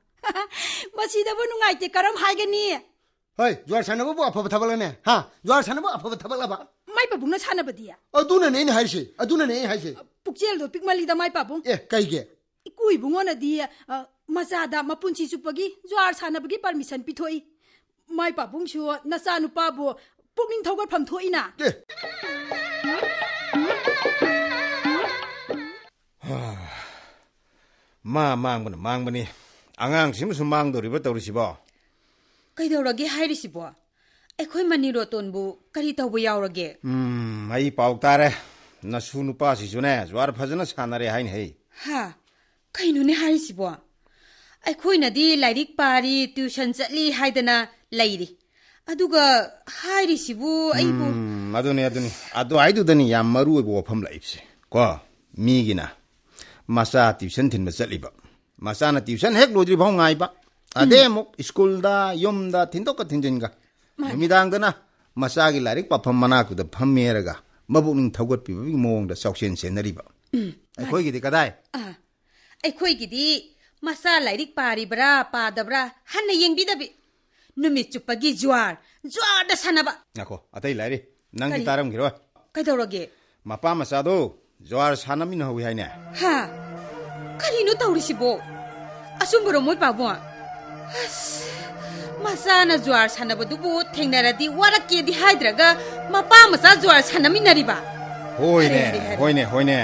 ꯃꯁꯤꯗꯕꯨ ꯅꯨꯡꯉꯥꯏꯇꯦ ꯀꯔꯝ ꯍꯥꯏꯒꯅꯤ? ꯍꯣꯏ, ꯖꯨꯋꯥꯔ ꯁꯥꯟꯅꯕꯕꯨ ꯑꯐꯕ ꯊꯕꯛꯂꯅꯦ? ꯍꯥ? ꯖꯨꯋꯥꯔ ꯁꯥꯟꯅꯕ ꯑꯐꯕ ꯊꯕꯛꯂꯕ? ꯃꯥꯏ ꯄꯥꯕꯨꯡꯅ ꯁꯥꯟꯅꯕꯗꯤ? ꯑꯗꯨꯅꯅꯦ ꯑꯩꯅ ꯍꯥꯏꯔꯤꯁꯦ, ꯑꯗꯨꯅꯅꯦ ꯑꯩꯅ ꯍꯥꯏꯁꯦ꯫ ꯄꯨꯛꯆꯦꯜꯗꯣ ꯄꯤꯛꯃꯜꯂꯤꯗ ꯃꯥꯏ ꯄꯥꯕꯨꯡ꯫ ꯑꯦ, ꯀꯩꯒꯤ? ꯏꯀꯨ ꯏꯕꯨꯡꯉꯣꯅꯗꯤ, ꯑ, ꯃꯆꯥꯗ ꯃꯄꯨꯟꯁꯤ ꯆꯨꯞꯄꯒꯤ ꯖꯨꯋꯥꯔ ꯁꯥꯟꯅꯕꯒꯤ ꯄꯔꯃꯤꯁꯟ ꯄꯤꯊꯣꯛꯏ꯫ ꯃꯥꯏ ꯄꯥꯕꯨꯡꯁꯨ ꯅꯆꯥꯅꯨꯄꯥꯕꯨ ꯄꯨꯛꯅꯤꯡ ꯊꯧꯒꯠꯐꯝ ꯊꯣꯛꯏꯅ꯫ ꯑꯦ꯫ ꯃꯥ ꯃꯥꯡꯕꯅ ꯃꯥꯡꯕꯅꯤ, ꯑꯉꯥꯡꯁꯤꯃꯁꯨ ꯃꯥꯡꯗꯧꯔꯤꯕ ꯇꯧꯔꯤꯁꯤꯕꯣ? ꯀꯩꯗꯧꯔꯒꯦ ꯍꯥꯏꯔꯤꯁꯤꯕꯣ? ꯑꯩꯈꯣꯏ ꯃꯅꯤꯔꯣꯇꯣꯟꯕꯨ ꯀꯔꯤ ꯇꯧꯕ ꯌꯥꯎꯔꯒꯦ? ꯎꯝ, ꯑꯩ ꯄꯥꯎ ꯇꯥꯔꯦ꯫ ꯅꯁꯨ ꯅꯨꯄꯥꯁꯤꯁꯨꯅꯦ, ꯖ꯭ꯋꯥꯔ ꯐꯖꯅ ꯁꯥꯟꯅꯔꯦ ꯍꯥꯏꯅꯦ ꯍꯩ꯫ ꯍꯥ? ꯀꯩꯅꯣꯅꯦ ꯍꯥꯏꯔꯤꯁꯤꯕꯣ? ꯑꯩꯈꯣꯏꯅꯗꯤ ꯂꯥꯏꯔꯤꯛ ꯄꯥꯔꯤ, ꯇ꯭ꯌꯨꯁꯟ ꯆꯠꯂꯤ ꯍꯥꯏꯗꯅ ꯂꯩꯔꯤ꯫ ꯑꯗꯨꯒ ꯍꯥꯏꯔꯤꯁꯤꯕꯨ ꯑꯩꯕꯨ ꯎꯝ, ꯑꯗꯨꯅꯤ, ꯑꯗꯨꯅꯤ꯫ ꯑꯗꯨ ꯍꯥꯏꯗꯨꯗꯅꯤ ꯌꯥꯝ ꯃꯔꯨ ꯑꯣꯏꯕ ꯋꯥꯐꯝ ꯂꯥꯛꯏꯕꯁꯦ꯫ ꯀꯣ, ꯃꯤꯒꯤꯅ ꯃꯆꯥ ꯇ꯭ꯌꯨꯁꯟ ꯊꯤꯟꯕ ꯆꯠꯂꯤꯕ꯫ ꯃꯆꯥꯅ ꯇ꯭ꯌꯨꯁꯟ ꯍꯦꯛ ꯂꯣꯏꯗ꯭ꯔꯤ ꯐꯥꯎ ꯉꯥꯏꯕ꯫ ꯑꯗꯩ ꯑꯃꯨꯛ ꯁ꯭ꯀꯨꯜꯗ, ꯌꯨꯝꯗ ꯊꯤꯟꯗꯣꯛꯀ ꯊꯤꯟꯖꯤꯟꯒ꯫ ꯃꯥꯅꯤ꯫ ꯅꯨꯃꯤꯗꯥꯡꯗꯅ ꯃꯆꯥꯒꯤ ꯂꯥꯏꯔꯤꯛ ꯄꯥꯐꯝ ꯃꯅꯥꯛꯇꯨꯗ ꯐꯝꯃꯦꯔꯒ ꯃꯕꯨꯛꯅꯤꯡ ꯊꯧꯒꯠꯄꯤꯕꯒꯤ ꯃꯑꯣꯡꯗ ꯆꯥꯎꯁꯦꯟ ꯁꯦꯟꯅꯔꯤꯕ꯫ ꯎꯝ, ꯃꯥꯅꯤ꯫ ꯑꯩꯈꯣꯏꯒꯤꯗꯤ ꯀꯗꯥꯏ? ꯑꯥ, ꯑꯩꯈꯣꯏꯒꯤꯗꯤ ꯃꯆꯥ ꯂꯥꯏꯔꯤꯛ ꯄꯥꯔꯤꯕ꯭ꯔꯥ ꯄꯥꯗꯕ꯭ꯔꯥ ꯍꯟꯅ ꯌꯦꯡꯕꯤꯗꯕꯤ꯫ ꯅꯨꯃꯤꯠ ꯆꯨꯞꯄꯒꯤ ꯖ꯭ꯋꯥꯔ, ꯖ꯭ꯋꯥꯔꯗ ꯁꯥꯟꯅꯕ꯫ ꯉꯥꯏꯈꯣ, ꯑꯇꯩ ꯂꯥꯏꯔꯤ꯫ ꯅꯪꯗꯤ ꯀꯔꯤ? ꯇꯥꯔꯝꯈꯤꯔꯣꯏ꯫ ꯀꯩꯗꯧꯔꯒꯦ? ꯃꯄꯥ ꯃꯆꯥꯗꯣ ꯖ꯭ꯋꯥꯔ ꯁꯥꯟꯅꯃꯤꯟꯅꯍꯧꯋꯤ ꯍꯥꯏꯅꯦ꯫ ꯍꯥ? ꯀꯔꯤꯅꯣ ꯇꯧꯔꯤꯁꯤꯕꯣ? ꯑꯆꯨꯝꯕꯔꯣ ꯃꯣꯏ ꯄꯥꯕꯣ? ꯑꯁ, ꯃꯆꯥꯅ ꯖ꯭ꯋꯥꯔ ꯁꯥꯟꯅꯕꯗꯨꯕꯨ ꯊꯦꯡꯅꯔꯗꯤ ꯋꯥꯔꯛꯀꯦꯗꯤ ꯍꯥꯏꯗ꯭ꯔꯒ ꯃꯄꯥ ꯃꯆꯥ ꯖ꯭ꯋꯥꯔ ꯁꯥꯟꯅꯃꯤꯟꯅꯔꯤꯕ? ꯍꯣꯏꯅꯦ, ꯐꯔꯦ, ꯐꯔꯦ, ꯐꯔꯦ꯫ ꯍꯣꯏꯅꯦ, ꯍꯣꯏꯅꯦ꯫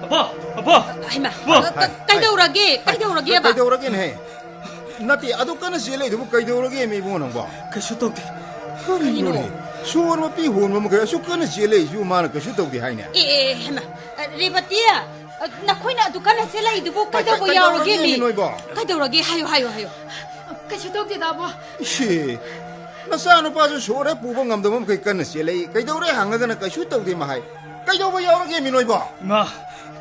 ꯑꯄꯥ, ꯑꯄꯥ꯫ ꯍꯩꯃꯥ, ꯑꯄꯥ꯫ ꯀ-, ꯀ-, ꯀꯩꯗꯧꯔꯒꯦ? ꯀꯩꯗꯧꯔꯒꯦꯕ? ꯀꯩꯗꯧꯔꯒꯦꯅꯦꯍꯦ? ꯅꯠꯇꯦ, ꯑꯗꯨ ꯀꯟꯅ ꯆꯦꯜꯂꯛꯏꯗꯨꯕꯨ ꯀꯩꯗꯧꯔꯒꯦ, ꯃꯤ ꯏꯕꯨꯡꯉꯣ ꯅꯪꯕꯣ? ꯀꯩꯁꯨ ꯇꯧꯗꯦ꯫ ꯀꯔꯤꯅꯣ? ꯀꯔꯤꯅꯣꯅꯦ? ꯁꯣꯔ ꯃꯄꯤ ꯍꯣꯟꯕ ꯃꯈꯩ ꯑꯁꯨꯛ ꯀꯟꯅ ꯆꯦꯜꯂꯛꯏꯁꯤꯕꯨ ꯃꯥꯅ ꯀꯩꯁꯨ ꯇꯧꯗꯦ ꯍꯥꯏꯅꯦ? ꯑꯦ, ꯑꯦ, ꯍꯦꯃ, ꯑ, ꯔꯦꯕꯇꯤ, ꯑ, ꯅꯈꯣꯏꯅ ꯑꯗꯨ ꯀꯟꯅ ꯆꯦꯜꯂꯛꯏꯗꯨꯕꯨ ꯀꯩ-, ꯀꯩꯗꯧꯕ ꯀꯩꯗꯧꯔꯒꯦ, ꯌꯥꯎꯔꯒꯦ, ꯃꯤ ꯃꯤ? ꯅꯣꯏꯕꯣ? ꯀꯩꯗꯧꯔꯒꯦ? ꯍꯥꯏꯌꯨ, ꯍꯥꯏꯌꯨ, ꯍꯥꯏꯌꯨ꯫ ꯀꯩꯁꯨ ꯇꯧꯗꯦꯗ, ꯑꯕꯣ꯫ ꯏꯁꯦ, ꯅꯆꯥꯅꯨꯄꯥꯁꯨ ꯁꯣꯔ ꯍꯦꯛ ꯄꯨꯕ ꯉꯝꯗꯕ ꯃꯈꯩ ꯀꯟꯅ ꯆꯦꯜꯂꯛꯏ꯫ ꯀꯩꯗꯧꯔꯦ ꯍꯪꯉꯒꯅ ꯀꯩꯁꯨ ꯇꯧꯗꯦ ꯃꯍꯥꯏ꯫ ꯀꯩꯗꯧꯕ ꯌꯥꯎꯔꯒꯦ, ꯃꯤ ꯅꯣꯏꯕꯣ? ꯏꯃꯥ,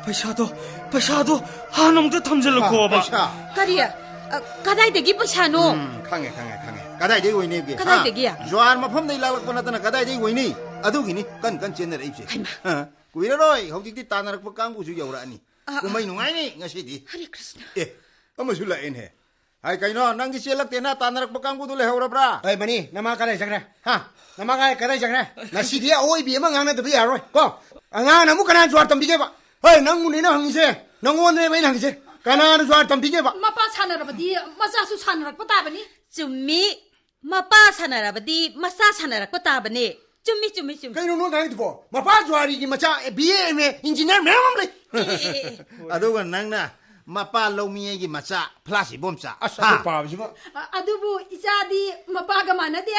ꯄꯩꯁꯥꯗꯣ, ꯄꯩꯁꯥꯗꯣ ꯍꯥꯟꯅ ꯑꯃꯨꯛꯇ ꯊꯝꯖꯤꯜꯂꯛꯈꯣꯕ꯫ ꯄꯩꯁꯥ? ꯀꯔꯤ? ꯑ, ꯀꯗꯥꯏꯗꯒꯤ ꯄꯩꯁꯥꯅꯣ? ꯎꯝ, ꯈꯪꯉꯦ, ꯈꯪꯉꯦ, ꯈꯪꯉꯦ꯫ ꯀꯗꯥꯏꯗꯒꯤ ꯑꯣꯏꯅꯦꯒꯦ? ꯍꯥ? ꯀꯗꯥꯏꯗꯒꯤ? ꯖ꯭ꯋꯥꯔ ꯃꯐꯝꯗꯩ ꯂꯥꯛꯂꯛꯄ ꯅꯠꯇꯅ ꯀꯗꯥꯏꯗꯒꯤ ꯑꯣꯏꯅꯤ? ꯑꯗꯨꯒꯤꯅꯤ ꯀꯟ ꯀꯟ ꯆꯦꯟꯅꯔꯛꯏꯁꯦ꯫ ꯍꯩꯃꯥ꯫ ꯑ, ꯀꯨꯏꯔꯔꯣꯏ, ꯍꯧꯖꯤꯛꯇꯤ ꯇꯥꯟꯅꯔꯛꯄ ꯀꯥꯡꯕꯨꯁꯨ ꯌꯧꯔꯛꯑꯅꯤ꯫ ꯑ, ꯑ꯫ ꯀꯨꯝꯍꯩ ꯅꯨꯡꯉꯥꯏꯅꯤ ꯉꯁꯤꯗꯤ꯫ ꯍꯔꯦ ꯀ꯭ꯔꯤꯁꯅ꯫ ꯑꯦ, ꯑꯃꯁꯨ ꯂꯥꯛꯑꯦꯅꯦ꯫ ꯍꯥꯏ, ꯀꯩꯅꯣ, ꯅꯪꯗꯤ ꯆꯦꯜꯂꯛꯇꯦꯅ ꯇꯥꯟꯅꯔꯛꯄ ꯀꯥꯡꯕꯨꯗꯨ ꯂꯩꯍꯧꯔꯕ꯭ꯔꯥ? ꯍꯣꯏ, ꯃꯅꯤ, ꯅꯃꯥ ꯀꯗꯥꯏ ꯆꯠꯈ꯭ꯔꯦ? ꯍꯥ? ꯅꯃꯥ ꯀꯗꯥꯏ, ꯀꯗꯥꯏ ꯆꯠꯈ꯭ꯔꯦ? ꯉꯁꯤꯗꯤ ꯑꯑꯣꯏꯕꯤ ꯑꯃ ꯉꯥꯡꯅꯗꯕ ꯌꯥꯔꯣꯏ, ꯀꯣ? ꯑꯉꯥꯡꯅ ꯑꯃꯨꯛ ꯀꯅꯥ ꯖ꯭ꯋꯥꯔ ꯇꯝꯕꯤꯒꯦꯕ? ꯍꯣꯏ, ꯅꯪꯕꯨꯅꯦ ꯑꯩꯅ ꯍꯪꯉꯤꯁꯦ, ꯅꯪꯉꯣꯟꯗꯅꯦꯕ ꯑꯩꯅ ꯍꯪꯉꯤꯁꯦ꯫ ꯀꯅꯥꯅ ꯖ꯭ꯋꯥꯔ ꯇꯝꯕꯤꯒꯦꯕ? ꯃꯄꯥ ꯁꯥꯟꯅꯔꯕꯗꯤ ꯃꯆꯥꯁꯨ ꯁꯥꯟꯅꯔꯛꯄ ꯇꯥꯕꯅꯤ꯫ ꯆꯨꯝꯃꯤ꯫ ꯃꯄꯥ ꯁꯥꯟꯅꯔꯕꯗꯤ ꯃꯆꯥ ꯁꯥꯟꯅꯔꯛꯄ ꯇꯥꯕꯅꯦ꯫ ꯆꯨꯝꯃꯤ, ꯆꯨꯝꯃꯤ, ꯆꯨꯝꯃꯤ꯫ ꯀꯩꯅꯣ ꯅꯣꯏ ꯉꯥꯡꯉꯤꯗꯨꯕꯣ? ꯃꯄꯥ ꯖ꯭ꯋꯥꯔꯤꯒꯤ ꯃꯆꯥ, ꯑꯦ, B A, M A, engineer ꯃꯌꯥꯝ ꯑꯃ ꯂꯩ꯫ ꯑꯦ, ꯑꯦ, ꯑꯦ, ꯑꯦ꯫ ꯑꯗꯨꯒ ꯅꯪꯅ ꯃꯄꯥ ꯂꯧꯃꯤ ꯑꯩꯒꯤ ꯃꯆꯥ, ꯐ꯭ꯂꯥꯁ ꯏꯕꯣꯝꯆꯥ꯫ ꯑꯁ, ꯍꯥ? ꯑꯗꯨ ꯄꯥꯕꯁꯤꯃ꯫ ꯑ-, ꯑꯗꯨꯕꯨ ꯏꯆꯥꯗꯤ ꯃꯄꯥꯒ ꯃꯥꯟꯅꯗꯦ꯫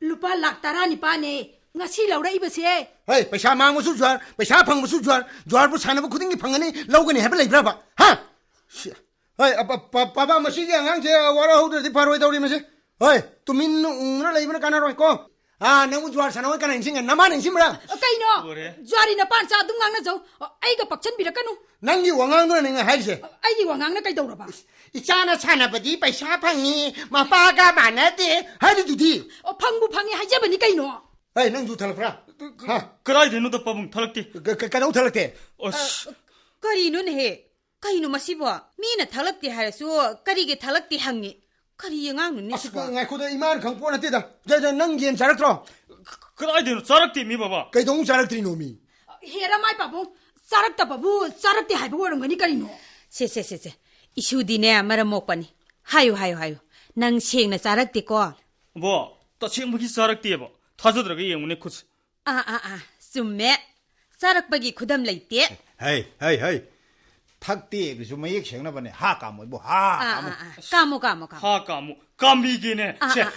ꯂꯨꯄꯥ ꯂꯥꯈ ꯇꯔꯥꯅꯤꯄꯥꯟꯅꯦ ꯉꯁꯤ ꯂꯧꯔꯛꯏꯕꯁꯦ꯫ ꯍꯩ, ꯄꯩꯁꯥ ꯃꯥꯡꯕꯁꯨ ꯖ꯭ꯋꯥꯔ, ꯄꯩꯁꯥ ꯐꯪꯕꯁꯨ ꯖ꯭ꯋꯥꯔ, ꯖ꯭ꯋꯥꯔꯕꯨ ꯁꯥꯟꯅꯕ ꯈꯨꯗꯤꯡꯒꯤ ꯐꯪꯒꯅꯤ, ꯂꯧꯒꯅꯤ ꯍꯥꯏꯕ ꯂꯩꯕ꯭ꯔꯕ? ꯍꯥ? ꯁꯤ-, ꯍꯣꯏ, ꯑ, ꯄ-, ꯄ-, ꯄꯥꯕꯥ, ꯃꯁꯤꯒꯤ ꯑꯉꯥꯡꯁꯦ ꯋꯥꯔꯍꯧꯗ꯭ꯔꯗꯤ ꯐꯔꯣꯏꯗꯧꯔꯤ ꯃꯁꯤ꯫ ꯍꯣꯏ, ꯇꯨꯃꯤꯟꯅ ꯎꯪꯗꯨꯅ ꯂꯩꯕꯅ ꯀꯥꯟꯅꯔꯣꯏꯀꯣ꯫ ꯑꯥ, ꯅꯪꯕꯨ ꯖ꯭ꯋꯥꯔ ꯁꯥꯟꯅꯧ ꯍꯥꯏ ꯀꯅꯥ ꯅꯤꯡꯁꯤꯡꯉꯦ? ꯅꯃꯥ ꯅꯤꯡꯁꯤꯡꯕ꯭ꯔꯥ? ꯀꯩꯅꯣ? ꯂꯣꯏꯔꯦ꯫ ꯖ꯭ꯋꯥꯔꯤ ꯅꯄꯥ ꯅꯆꯥ ꯑꯗꯨꯝ ꯉꯥꯡꯅꯖꯧ꯫ ꯑꯩꯒ ꯄꯛꯁꯟꯕꯤꯔꯛꯀꯅꯨ꯫ ꯅꯪꯒꯤ ꯋꯥꯉꯥꯡꯗꯨꯅꯅꯦ ꯑꯩ ꯍꯥꯏꯔꯤꯁꯦ꯫ ꯑꯩꯒꯤ ꯋꯥꯉꯥꯡꯅ ꯀꯩꯗꯧꯔꯕ? ꯏꯆꯥꯅ ꯁꯥꯟꯅꯕꯗꯤ ꯄꯩꯁꯥ ꯐꯪꯉꯤ, ꯃꯄꯥꯒ ꯃꯥꯟꯅꯗꯦ ꯍꯥꯏꯔꯤꯗꯨꯗꯤ꯫ ꯑꯣ, ꯐꯪꯕꯨ ꯐꯪꯉꯤ ꯍꯥꯏꯖꯕꯅꯤ ꯀꯩꯅꯣ? ꯍꯩ, ꯅꯪ ꯌꯨ ꯊꯛꯂꯛꯄ꯭ꯔꯥ? ꯍꯥ? ꯀꯗꯥꯏꯗꯩꯅꯣꯗ ꯄꯥꯕꯨꯡ, ꯊꯛꯂꯛꯇꯦ꯫ ꯀ-, ꯀ-, ꯀꯩꯗꯧ ꯊꯛꯂꯛꯇꯦ? ꯑꯁ꯫ ꯑ, ꯀꯔꯤꯅꯣꯅꯦꯍꯦ? ꯀꯩꯅꯣ ꯃꯁꯤꯕꯣ? ꯃꯤꯅ ꯊꯛꯂꯛꯇꯦ ꯍꯥꯏꯔꯁꯨ ꯀꯔꯤꯒꯤ ꯊꯛꯂꯛꯇꯦ ꯍꯪꯉꯤ? ꯀꯔꯤ ꯑꯉꯥꯡꯅꯣꯅꯦ ꯑꯁ, ꯁꯤꯕꯣ? ꯉꯥꯏꯈꯣꯗ, ꯏꯃꯥꯅ ꯈꯪꯄꯣꯠ ꯅꯠꯇꯦꯗ꯫ ꯖ-, ꯖ-, ꯅꯪ ꯌꯦꯟ ꯆꯥꯔꯛꯇ꯭ꯔꯣ? ꯀ-, ꯀꯗꯥꯏꯗꯩꯅꯣ? ꯆꯥꯔꯛꯇꯦ ꯃꯤ, ꯕꯥꯕꯥ꯫ ꯀꯩꯗꯧ ꯆꯥꯔꯛꯇ꯭ꯔꯤꯅꯣ ꯃꯤ? ꯍꯦꯔꯥ ꯃꯥꯏ ꯄꯥꯕꯨꯡ, ꯆꯥꯔꯛꯇꯕꯕꯨ ꯆꯥꯔꯛꯇꯦ ꯍꯥꯏꯕ ꯑꯣꯏꯔꯝꯒꯅꯤ ꯀꯔꯤꯅꯣ? ꯁꯦ, ꯁꯦ, ꯁꯦ, ꯁꯦ꯫ ꯏꯁꯨꯗꯤꯅꯦ ꯃꯔꯝ ꯃꯣꯛꯄꯅꯤ꯫ ꯍꯥꯏꯌꯨ, ꯍꯥꯏꯌꯨ, ꯍꯥꯏꯌꯨ꯫ ꯅꯪ ꯁꯦꯡꯅ ꯆꯥꯔꯛꯇꯦꯀꯣ? ꯕꯣ, ꯇꯁꯦꯡꯕꯒꯤ ꯆꯥꯔꯛꯇꯦꯕ꯫ ꯊꯥꯖꯗ꯭ꯔꯒ ꯌꯦꯡꯉꯨꯅꯦ ꯈꯨꯠꯁꯦ꯫ ꯑꯥ, ꯑꯥ, ꯑꯥ, ꯆꯨꯝꯃꯦ꯫ ꯆꯥꯔꯛꯄꯒꯤ ꯈꯨꯗꯝ ꯂꯩꯇꯦ꯫ ꯍꯩ, ꯍꯩ, ꯍꯩ꯫ ꯊꯛꯇꯦ ꯍꯥꯏꯕꯁꯨ ꯃꯌꯦꯛ ꯁꯦꯡꯅꯕꯅꯦ꯫ ꯍꯥ ꯀꯥꯝꯃꯣ ꯏꯕꯣ, ꯍꯥ ꯑꯥ, ꯀꯥꯝꯃꯣ꯫ ꯑꯥ, ꯑꯥ꯫ ꯀꯥꯝꯃꯣ, ꯀꯥꯝꯃꯣ, ꯀꯥꯝꯃꯣ꯫ ꯍꯥ ꯀꯥꯝꯃꯨ, ꯀꯥꯝꯕꯤꯒꯦꯅꯦ꯫ ꯑꯥ, ꯁꯦ꯫ ꯑꯥ,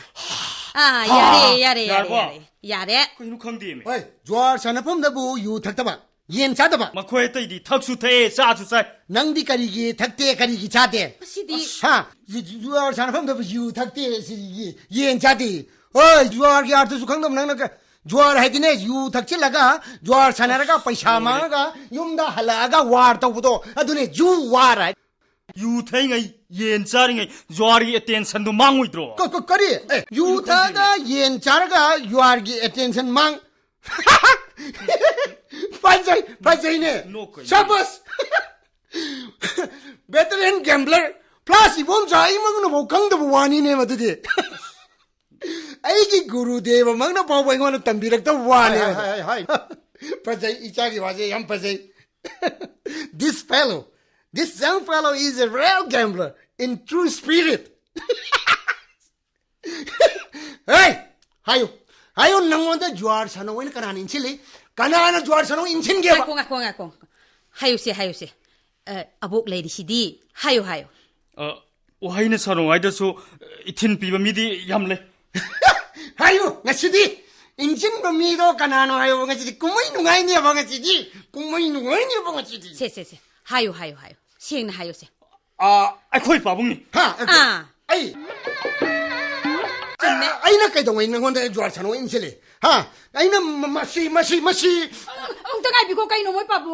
ꯑꯥ, ꯍꯥ, ꯌꯥꯔꯦ, ꯌꯥꯔꯦ, ꯌꯥꯔꯦ, ꯌꯥꯔꯕꯣ? ꯌꯥꯔꯦ, ꯌꯥꯔꯦ꯫ ꯀꯩꯅꯣ ꯈꯪꯗꯦꯃꯤ꯫ ꯍꯣꯏ, ꯖ꯭ꯋꯥꯔ ꯁꯥꯟꯅꯐꯝꯗꯕꯨ ꯌꯨ ꯊꯛꯇꯕ, ꯌꯦꯟ ꯆꯥꯗꯕ꯫ ꯃꯈꯣꯏ ꯑꯇꯩꯗꯤ ꯊꯛꯁꯨ ꯊꯛꯑꯦ, ꯆꯥꯁꯨ ꯆꯥꯏ꯫ ꯅꯪꯗꯤ ꯀꯔꯤꯒꯤ ꯊꯛꯇꯦ, ꯀꯔꯤꯒꯤ ꯆꯥꯗꯦ? ꯃꯁꯤꯗꯤ ꯍꯥ? ꯖꯨ-, ꯖꯨ-, ꯖ꯭ꯋꯥꯔ ꯁꯥꯟꯅꯐꯝꯗꯕꯨ ꯌꯨ ꯊꯛꯇꯦ, ꯁꯤ ꯌꯦ-, ꯌꯦꯟ ꯆꯥꯗꯦ꯫ ꯍꯣꯏ, ꯖ꯭ꯋꯥꯔꯒꯤ ꯑꯥꯔꯊꯁꯨ ꯈꯪꯗꯕ ꯅꯪꯅ ꯀ-, ꯖ꯭ꯋꯥꯔ ꯍꯥꯏꯗꯤꯅꯦ, ꯌꯨ ꯊꯛꯆꯤꯜꯂꯒ, ꯖ꯭ꯋꯥꯔ ꯁꯥꯟꯅꯔꯒ, ꯑꯁ, ꯄꯩꯁꯥ ꯂꯣꯏꯔꯦ꯫ ꯃꯥꯡꯉꯒ, ꯌꯨꯝꯗ ꯍꯜꯂꯛꯑꯒ ꯋꯥꯔ ꯇꯧꯕꯗꯣ, ꯑꯗꯨꯅꯦ ꯖꯨ ꯋꯥꯔ ꯍꯥꯏ꯫ ꯌꯨ ꯊꯛꯏꯉꯩ, ꯌꯦꯟ ꯆꯥꯔꯤꯉꯩ, ꯖ꯭ꯋꯥꯔꯒꯤ ꯑꯦꯇꯦꯟꯁꯟꯗꯣ ꯃꯥꯡꯉꯣꯏꯗ꯭ꯔꯣ? ꯀ-, ꯀ-, ꯀꯔꯤ? ꯑꯦ, ꯌꯨ ꯀꯩꯅꯣ ꯊꯛꯑꯒ, ꯈꯪꯗꯦꯅꯦ꯫ ꯌꯦꯟ ꯆꯥꯔꯒ, ꯖ꯭ꯋꯥꯔꯒꯤ ꯑꯦꯇꯦꯟꯁꯟ ꯃꯥꯡ-, ꯐꯖꯩ, ꯐꯖꯩꯅꯦ꯫ ꯅꯣꯛ ꯀꯩꯅꯣ? ꯁꯥꯕꯥꯁ! Veteran gambler, ꯐ꯭ꯂꯥꯁ ꯏꯕꯣꯝꯆꯥ ꯑꯩꯃꯛꯅꯐꯥꯎ ꯈꯪꯗꯕ ꯋꯥꯅꯤꯅꯦ ꯃꯗꯨꯗꯤ꯫ ꯑꯩꯒꯤ ꯒꯨꯔꯨꯗꯦꯕꯃꯛꯅ ꯐꯥꯎꯕ ꯑꯩꯉꯣꯟꯗ ꯇꯝꯕꯤꯔꯛꯇꯕ ꯋꯥꯅꯦ꯫ ꯍꯥꯏ, ꯍꯥꯏ, ꯍꯥꯏ, ꯍꯥꯏ꯫ ꯐꯖꯩ, ꯏꯆꯥꯒꯤ ꯋꯥꯁꯦ ꯌꯥꯝ ꯐꯖꯩ꯫ This fellow, this young fellow is a real gambler in true spirit. Hey! ꯍꯥꯏꯌꯨ, ꯍꯥꯏꯌꯨ, ꯅꯪꯉꯣꯟꯗ ꯖ꯭ꯋꯥꯔ ꯁꯥꯟꯅꯧ ꯍꯥꯏꯅ ꯀꯅꯥꯅ ꯏꯟꯁꯤꯜꯂꯤ? ꯀꯅꯥꯅ ꯖ꯭ꯋꯥꯔ ꯁꯥꯟꯅꯧ ꯏꯟꯁꯤꯟꯒꯦꯕ? ꯉꯥꯏꯈꯣ, ꯉꯥꯏꯈꯣ, ꯉꯥꯏꯈꯣ꯫ ꯍꯥꯏꯌꯨꯁꯦ, ꯍꯥꯏꯌꯨꯁꯦ꯫ ꯑ, ꯑꯕꯣꯛ ꯂꯩꯔꯤꯁꯤꯗꯤ꯫ ꯍꯥꯏꯌꯨ, ꯍꯥꯏꯌꯨ꯫ ꯑ, ꯋꯥꯍꯩꯅ ꯁꯥꯔꯣꯡ ꯍꯥꯏꯗꯁꯨ, ꯑ, ꯏꯊꯤꯟ ꯄꯤꯕ ꯃꯤꯗꯤ ꯌꯥꯝ ꯂꯩ꯫ ꯍꯥꯏꯌꯨ, ꯉꯁꯤꯗꯤ ꯏꯟꯖꯤꯟꯕ ꯃꯤꯗꯣ ꯀꯅꯥꯅꯣ ꯍꯥꯏꯌꯣ, ꯉꯁꯤꯗꯤ ꯀꯨꯝꯍꯩ ꯅꯨꯡꯉꯥꯏꯅꯦꯕ, ꯉꯁꯤꯗꯤ ꯀꯨꯝꯍꯩ ꯅꯨꯡꯉꯥꯏꯅꯦꯕ ꯉꯁꯤꯗꯤ꯫ ꯁꯦ, ꯁꯦ, ꯁꯦ꯫ ꯍꯥꯏꯌꯨ, ꯍꯥꯏꯌꯨ, ꯍꯥꯏꯌꯨ꯫ ꯁꯦꯡꯅ ꯍꯥꯏꯌꯨꯁꯦ꯫ ꯑ, ꯑꯩꯈꯣꯏ ꯄꯥꯕꯨꯡꯅꯤ꯫ ꯍꯥ? ꯑꯥ꯫ ꯑꯩ꯫ ꯆꯨꯝꯃꯦ꯫ ꯑꯩꯅ ꯀꯩꯗꯧꯉꯩ ꯅꯪꯉꯣꯟꯗ ꯖꯨꯋꯥꯔ ꯁꯥꯟꯅꯧ ꯏꯟꯁꯤꯜꯂꯤ? ꯍꯥ? ꯑꯩꯅ ꯃ-, ꯃꯁꯤ, ꯃꯁꯤ, ꯃꯁꯤ꯫ ꯑꯃꯨꯛꯇ ꯉꯥꯏꯕꯤꯀꯣ, ꯀꯩꯅꯣ ꯃꯣꯏ ꯄꯥꯕꯨ?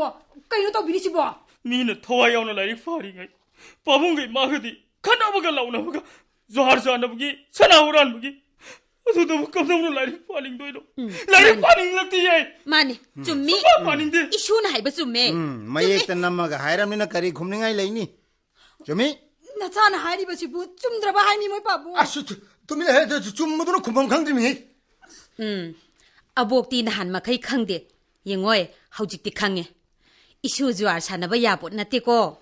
ꯀꯩꯅꯣ ꯇꯧꯕꯤꯔꯤꯁꯤꯕꯣ? ꯃꯤꯅ ꯊꯋꯥꯏ ꯌꯥꯎꯅ ꯂꯥꯏꯔꯤꯛ ꯄꯥꯔꯤꯉꯩ, ꯄꯥꯕꯨꯡꯒ ꯏꯃꯥꯒꯗꯤ ꯈꯠꯅꯕꯒ ꯂꯥꯎꯅꯕꯒ, ꯖꯨꯍꯥꯔ ꯆꯥꯅꯕꯒꯤ, ꯁꯅꯥ ꯍꯨꯔꯥꯟꯕꯒꯤ, ꯑꯗꯨꯗꯕꯨ ꯀꯝꯗꯧꯅ ꯂꯥꯏꯔꯤꯛ ꯄꯥꯅꯤꯡꯗꯣꯏꯅꯣ? ꯎꯝ, ꯂꯥꯏꯔꯤꯛ ꯃꯥꯅꯤ꯫ ꯄꯥꯅꯤꯡꯂꯛꯇꯤꯌꯦ꯫ ꯃꯥꯅꯤ, ꯎꯝ꯫ ꯆꯨꯝꯃꯤ꯫ ꯁꯨꯡꯄꯥ ꯄꯥꯅꯤꯡꯗꯦ꯫ ꯏꯁꯨꯅ ꯍꯥꯏꯕ ꯆꯨꯝꯃꯦ꯫ ꯎꯝ, ꯆꯨꯝꯃꯤ꯫ ꯃꯌꯦꯛꯇ ꯅꯝꯃꯒ ꯍꯥꯏꯔꯝꯅꯤꯅ ꯀꯔꯤ ꯈꯨꯝꯅꯤꯡꯉꯥꯏ ꯂꯩꯅꯤ? ꯆꯨꯝꯃꯤ꯫ ꯅꯆꯥꯅ ꯍꯥꯏꯔꯤꯕꯁꯤꯕꯨ ꯆꯨꯝꯗ꯭ꯔꯕ ꯍꯥꯏꯅꯤ, ꯃꯣꯏ ꯄꯥꯕꯨ꯫ ꯑꯁ, ꯇꯨ-, ꯇꯨꯃꯤꯟ ꯂꯩ, ꯑꯗꯨ ꯆꯨꯝꯕꯗꯨꯅ ꯈꯨꯝꯐꯝ ꯈꯪꯗ꯭ꯔꯤꯃꯤ꯫ ꯎꯝ, ꯑꯕꯣꯛꯇꯤ ꯅꯍꯥꯟ ꯃꯈꯩ ꯈꯪꯗꯦ꯫ ꯌꯦꯡꯉꯣꯏ, ꯍꯧꯖꯤꯛꯇꯤ ꯈꯪꯉꯦ꯫ ꯏꯁꯨ ꯖꯨꯋꯥꯔ ꯁꯥꯟꯅꯕ ꯌꯥꯄꯣꯠ ꯅꯠꯇꯦꯀꯣ꯫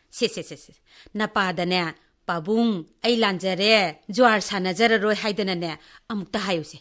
ꯁꯦ, ꯁꯦ, ꯁꯦ, ꯁꯦ꯫ ꯅꯄꯥꯗꯅꯦ, "ꯄꯥꯕꯨꯡ, ꯑꯩ ꯂꯥꯟꯖꯔꯦ, ꯖꯨꯋꯥꯔ ꯁꯥꯟꯅꯖꯔꯔꯣꯏ" ꯍꯥꯏꯗꯅꯅꯦ, ꯑꯃꯨꯛꯇ ꯍꯥꯏꯌꯨꯁꯦ꯫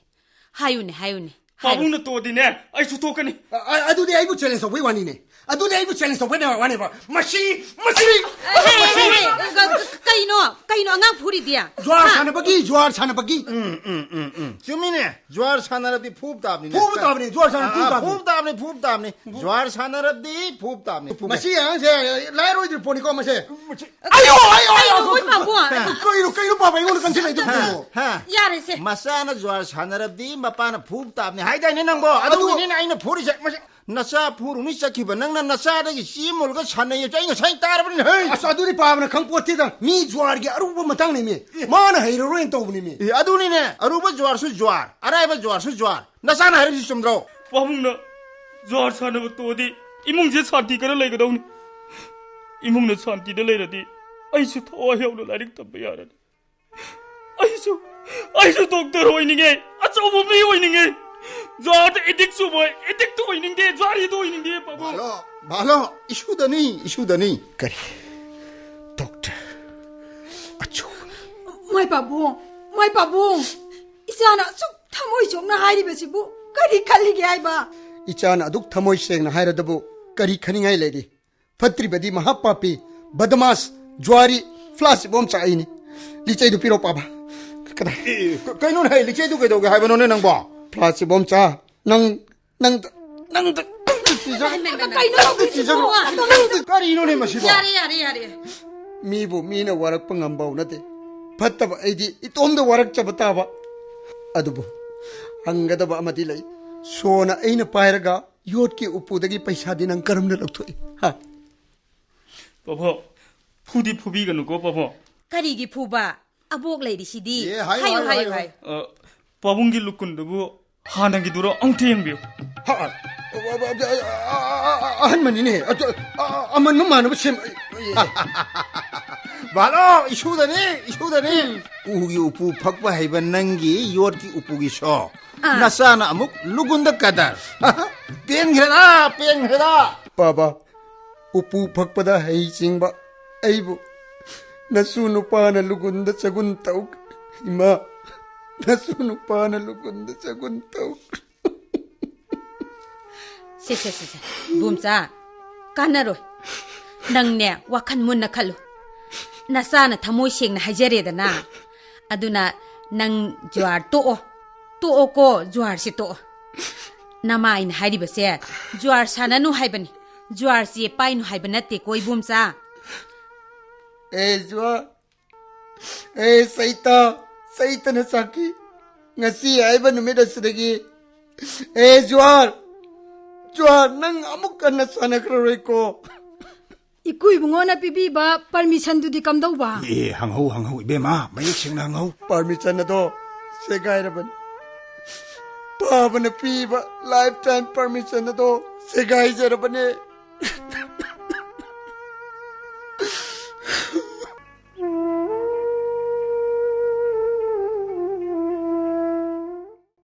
ꯍꯥꯏꯌꯨꯅꯦ, ꯍꯥꯏꯌꯨꯅꯦ, ꯍꯥꯏꯌꯨ꯫ ꯄꯥꯕꯨꯡꯅ ꯇꯣꯗꯤꯅꯦ, ꯑꯩꯁꯨ ꯇꯣꯛꯀꯅꯤ꯫ ꯑ, ꯑ, ꯑꯗꯨꯗꯤ ꯑꯩꯕꯨ ꯆꯦꯂꯦꯟꯖ ꯇꯧꯕꯩ ꯋꯥꯅꯤꯅꯦ꯫ ꯑꯗꯨꯗꯤ ꯑꯩꯕꯨ ꯆꯦꯂꯦꯟꯖ ꯇꯧꯕꯩ ꯋꯥꯅꯦꯕ꯫ ꯃꯁꯤ, ꯃꯁꯤ, ꯑꯦ, ꯑꯦ, ꯑꯦ, ꯃꯁꯤ꯫ ꯑꯦ, ꯀ-, ꯀ-, ꯀꯩꯅꯣ? ꯀꯩꯅꯣ ꯑꯉꯥꯡ ꯐꯨꯔꯤꯗꯤ? ꯖꯨꯋꯥꯔ ꯍꯥ? ꯁꯥꯟꯅꯕꯒꯤ, ꯖꯨꯋꯥꯔ ꯁꯥꯟꯅꯕꯒꯤ꯫ ꯎꯝ, ꯎꯝ, ꯎꯝ, ꯎꯝ꯫ ꯆꯨꯝꯃꯤꯅꯦ꯫ ꯖꯨꯋꯥꯔ ꯁꯥꯟꯅꯔꯗꯤ ꯐꯨꯕ ꯇꯥꯕꯅꯤꯅꯦ꯫ ꯐꯨꯕ ꯇꯥꯕꯅꯤ, ꯖꯨꯋꯥꯔ ꯁꯥꯟꯅꯔꯗꯤ ꯑꯥ, ꯐꯨꯕ ꯇꯥꯕꯅꯤ꯫ ꯐꯨꯕ ꯇꯥꯕꯅꯤ, ꯐꯨꯕ ꯇꯥꯕꯅꯤ꯫ ꯖꯨꯋꯥꯔ ꯁꯥꯟꯅꯔꯗꯤ ꯐꯨꯕ ꯇꯥꯕꯅꯤ꯫ ꯐꯨꯕ ꯃꯁꯤ ꯑꯉꯥꯡꯁꯦ ꯂꯥꯏꯔꯣꯏꯗ꯭ꯔꯤ ꯄꯣꯠꯅꯤꯀꯣ ꯃꯁꯦ꯫ ꯃꯁꯤ ꯑꯌꯣ, ꯑꯌꯣ, ꯑꯌꯣ, ꯀꯩꯅꯣ, ꯃꯣꯏ ꯄꯥꯕꯨꯡ? ꯀꯩꯅꯣ, ꯀꯩꯅꯣ ꯄꯥꯕ ꯑꯩꯉꯣꯟꯗ ꯀꯟꯁꯤꯜꯂꯛꯏꯗꯨꯕꯨ ꯀꯩꯅꯣ? ꯍꯥ? ꯌꯥꯔꯦꯁꯦ꯫ ꯃꯆꯥꯅ ꯖꯨꯋꯥꯔ ꯁꯥꯟꯅꯔꯕꯗꯤ ꯃꯄꯥꯅ ꯐꯨꯕ ꯇꯥꯕꯅꯤ ꯍꯥꯏꯗꯥꯏꯅꯦ ꯅꯪꯕꯣ? ꯑꯗꯨ ꯑꯗꯨꯒꯤꯅꯤꯅꯦ ꯑꯩꯅ ꯐꯨꯔꯤꯁꯦ꯫ ꯃꯁꯤ ꯅꯆꯥ ꯐꯨꯔꯨꯅꯤ ꯆꯠꯈꯤꯕ ꯅꯪꯅ ꯅꯆꯥꯗꯒꯤ ꯆꯦ ꯃꯨꯜꯂꯒ ꯁꯥꯟꯅꯩ ꯍꯥꯏꯕꯁꯦ ꯑꯩ ꯉꯁꯥꯏ ꯇꯥꯔꯕꯅꯤ, ꯍꯩ! ꯑꯁ, ꯑꯗꯨꯗꯤ ꯄꯥꯕꯅ ꯈꯪꯄꯣꯠꯇꯦꯗ꯫ ꯃꯤ ꯖꯨꯋꯥꯔꯒꯤ ꯑꯔꯨꯕ ꯃꯇꯥꯡꯅꯦꯃꯤ꯫ ꯃꯥꯅ ꯍꯩꯔꯔꯣꯏꯅ ꯇꯧꯕꯅꯦꯃꯤ꯫ ꯑꯦ, ꯑꯗꯨꯅꯤꯅꯦ, ꯑꯔꯨꯕ ꯖꯨꯋꯥꯔꯁꯨ ꯖꯨꯋꯥꯔ, ꯑꯔꯥꯏꯕ ꯖꯨꯋꯥꯔꯁꯨ ꯖꯨꯋꯥꯔ꯫ ꯅꯆꯥꯅ ꯍꯥꯏꯔꯤꯕꯁꯤ ꯆꯨꯝꯗ꯭ꯔꯣ? ꯄꯥꯕꯨꯡꯅ ꯖꯨꯋꯥꯔ ꯁꯥꯟꯅꯕ ꯇꯣꯛꯑꯗꯤ ꯏꯃꯨꯡꯁꯦ ꯁꯥꯟꯇꯤ ꯈꯔ ꯂꯩꯒꯗꯧꯅꯤ꯫ ꯏꯃꯨꯡꯅ ꯁꯥꯟꯇꯤꯗ ꯂꯩꯔꯗꯤ ꯑꯩꯁꯨ ꯊꯋꯥꯏ ꯌꯥꯎꯅ ꯂꯥꯏꯔꯤꯛ ꯇꯝꯕ ꯌꯥꯔꯅꯤ꯫ ꯑꯩꯁꯨ, ꯑꯩꯁꯨ ꯗꯣꯛꯇꯔ ꯑꯣꯏꯅꯤꯡꯉꯦ, ꯑꯆꯧꯕ ꯃꯤ ꯑꯣꯏꯅꯤꯡꯉꯦ꯫ ꯖꯨꯋꯥꯔꯗ ꯑꯦꯗꯤꯛ ꯆꯨꯕ, ꯑꯦꯗꯤꯛꯇ ꯑꯣꯏꯅꯤꯡꯗꯦ, ꯖꯨꯋꯥꯔꯤꯗ ꯑꯣꯏꯅꯤꯡꯗꯦ, ꯄꯥꯕꯨꯡ꯫ ꯚꯥꯂꯣ, ꯚꯥꯂꯣ, ꯏꯁꯨꯗꯅꯤ, ꯏꯁꯨꯗꯅꯤ꯫ ꯀꯔꯤ? ꯗꯣꯛꯇꯔ ꯑꯆꯧꯕ ꯃꯤ꯫ ꯃꯥꯏ ꯄꯥꯕꯨꯡ, ꯃꯥꯏ ꯄꯥꯕꯨꯡ, ꯏꯆꯥꯅ ꯑꯁꯨꯛ ꯊꯃꯣꯏ ꯁꯣꯛꯅ ꯍꯥꯏꯔꯤꯕꯁꯤꯕꯨ ꯀꯔꯤ ꯈꯜꯂꯤꯒꯦ ꯍꯥꯏꯕ? ꯏꯆꯥꯅ ꯑꯗꯨꯛ ꯊꯃꯣꯏ ꯁꯦꯡꯅ ꯍꯥꯏꯔꯗꯕꯨ ꯀꯔꯤ ꯈꯟꯅꯤꯡꯉꯥꯏ ꯂꯩꯔꯤ? ꯐꯠꯇ꯭ꯔꯤꯕꯗꯤ ꯃꯍꯥꯄꯥꯄꯤ, ꯕꯗꯃꯥꯁ, ꯖꯨꯋꯥꯔꯤ, ꯐ꯭ꯂꯥꯁ ꯏꯕꯣꯝꯆꯥ ꯑꯩꯅꯤ꯫ ꯂꯤꯆꯩꯗꯨ ꯄꯤꯔꯣ, ꯄꯥꯕ꯫ ꯀꯗꯥꯏ? ꯑꯦ, ꯀ-, ꯀꯩꯅꯣꯅꯦ, ꯂꯤꯆꯩꯗꯨ ꯀꯩꯗꯧꯒꯦ ꯍꯥꯏꯕꯅꯣꯅꯦ ꯅꯪꯕꯣ? ꯐ꯭ꯂꯥꯁ ꯏꯕꯣꯝꯆꯥ, ꯅꯪ, ꯅꯪꯗ, ꯅꯪꯗ, ꯅꯪꯗ ꯄꯤꯖ-, ꯀꯩꯅꯣ ꯇꯧꯗꯣꯏꯁꯤꯕꯣ? ꯄꯤꯖ-, ꯅꯪꯗ ꯀꯔꯤꯅꯣꯅꯦ ꯃꯁꯤꯕꯣ? ꯌꯥꯔꯦ, ꯌꯥꯔꯦ, ꯌꯥꯔꯦ꯫ ꯃꯤꯕꯨ ꯃꯤꯅ ꯋꯥꯔꯛꯄ ꯉꯝꯕ ꯅꯠꯇꯦ꯫ ꯐꯠꯇꯕ ꯑꯩꯗꯤ ꯏꯇꯣꯝꯗ ꯋꯥꯔꯛꯆꯕ ꯇꯥꯕ꯫ ꯑꯗꯨꯕꯨ ꯍꯪꯒꯗꯕ ꯑꯃꯗꯤ ꯂꯩ꯫ ꯁꯣꯅ ꯑꯩꯅ ꯄꯥꯏꯔꯒ ꯌꯣꯠꯀꯤ ꯎꯄꯨꯗꯒꯤ ꯄꯩꯁꯥꯗꯤ ꯅꯪ ꯀꯔꯝꯅ ꯂꯧꯊꯣꯛꯏ? ꯍꯥ? ꯄꯥꯕꯣ, ꯐꯨꯗꯤ ꯐꯨꯕꯤꯒꯅꯨꯀꯣ, ꯄꯥꯕꯣ꯫ ꯀꯔꯤꯒꯤ ꯐꯨꯕ? ꯑꯕꯣꯛ ꯂꯩꯔꯤꯁꯤꯗꯤ꯫ ꯑꯦ, ꯍꯥꯏꯌꯨ, ꯍꯥꯏꯌꯨ, ꯍꯥꯏꯌꯨ, ꯍꯥꯏꯌꯨ, ꯍꯥꯏꯌꯨ꯫ ꯍꯥꯏꯌꯨ꯫ ꯑ, ꯄꯥꯕꯨꯡꯒꯤ ꯂꯨꯀꯨꯟꯗꯨꯕꯨ ꯍꯥꯟꯅꯒꯤꯗꯨꯔꯣ? ꯑꯃꯨꯛꯇ ꯌꯦꯡꯕꯤꯌꯨ꯫ ꯍꯥ, ꯑ, ꯑ, ꯑꯍꯟꯕꯅꯤꯅꯦ꯫ ꯑꯗꯨ, ꯑ, ꯑ, ꯑꯃꯟꯕ ꯃꯥꯟꯅꯕ ꯁꯦꯝ-, ꯚꯥꯂꯣ, ꯏꯁꯨꯗꯅꯤ, ꯏꯁꯨꯗꯅꯤ꯫ ꯎꯒꯤ ꯎꯄꯨ ꯐꯛꯄ ꯍꯩꯕ ꯅꯪꯒꯤ ꯌꯣꯠꯀꯤ ꯎꯄꯨꯒꯤ ꯁꯣ꯫ ꯑꯥ꯫ ꯅꯆꯥꯅ ꯑꯃꯨꯛ ꯂꯨꯒꯨꯟꯗ ꯀꯗꯔ꯫ ꯄꯦꯟꯈ꯭ꯔꯦꯗ, ꯄꯦꯟꯈ꯭ꯔꯦꯗ꯫ ꯄꯥꯕ, ꯎꯄꯨ ꯐꯛꯄꯗ ꯍꯩ ꯆꯤꯡꯕ ꯑꯩꯕꯨ ꯅꯁꯨ ꯅꯨꯄꯥꯅ ꯂꯨꯒꯨꯟꯗ ꯆꯒꯨꯟ ꯇꯧ꯫ ꯏꯃꯥ, ꯅꯁꯨ ꯅꯨꯄꯥꯅ ꯂꯨꯒꯨꯟꯗ ꯆꯒꯨꯟ ꯇꯧ꯫ ꯁꯦ, ꯁꯦ, ꯁꯦ, ꯁꯦ, ꯏꯕꯣꯝꯆꯥ, ꯀꯥꯟꯅꯔꯣꯏ꯫ ꯅꯪꯅꯦ, ꯋꯥꯈꯜ ꯃꯨꯟꯅ ꯈꯜꯂꯨ꯫ ꯅꯆꯥꯅ ꯊꯃꯣꯏ ꯁꯦꯡꯅ ꯍꯥꯏꯖꯔꯦꯗꯅ꯫ ꯑꯗꯨꯅ ꯅꯪ ꯖꯨꯋꯥꯔ ꯇꯣꯛꯑꯣ꯫ ꯇꯣꯛꯑꯣꯀꯣ, ꯖꯨꯋꯥꯔꯁꯦ ꯇꯣꯛꯑꯣ꯫ ꯅꯃꯥꯏꯅ ꯍꯥꯏꯔꯤꯕꯁꯦ ꯖꯨꯋꯥꯔ ꯁꯥꯟꯅꯅꯨ ꯍꯥꯏꯕꯅꯤ, ꯖꯨꯋꯥꯔ ꯆꯦ ꯄꯥꯏꯅꯨ ꯍꯥꯏꯕ ꯅꯠꯇꯦꯀꯣ, ꯏꯕꯣꯝꯆꯥ꯫ ꯑꯦ ꯖꯨꯋꯥꯔ, ꯑꯦ ꯆꯩꯇ, ꯆꯩꯇꯅ ꯆꯥꯛꯈꯤ꯫ ꯉꯁꯤ ꯍꯥꯏꯕ ꯅꯨꯃꯤꯠ ꯑꯁꯤꯗꯒꯤ, ꯑꯦ ꯖꯨꯋꯥꯔ, ꯖꯨꯋꯥꯔ, ꯅꯪ ꯑꯃꯨꯛ ꯍꯟꯅ ꯁꯥꯟꯅꯈ꯭ꯔꯔꯣꯏꯀꯣ꯫ ꯏꯀꯨ ꯏꯕꯨꯡꯉꯣꯅ ꯄꯤꯕꯤꯕ ꯄꯔꯃꯤꯁꯟꯗꯨꯗꯤ ꯀꯝꯗꯧꯕ? ꯑꯦ, ꯍꯪꯍꯧ, ꯍꯪꯍꯧ, ꯏꯕꯦꯝꯃ, ꯃꯌꯦꯛ ꯁꯦꯡꯅ ꯍꯪꯍꯧ꯫ ꯄꯔꯃꯤꯁꯟ ꯑꯗꯣ ꯁꯦꯒꯥꯏꯔꯕꯅꯤ꯫ ꯄꯥꯕꯅ ꯄꯤꯕ ꯂꯥꯏꯐ ꯇꯥꯏꯝ ꯄꯔꯃꯤꯁꯟ ꯑꯗꯣ ꯁꯦꯒꯥꯏꯖꯔꯕꯅꯦ꯫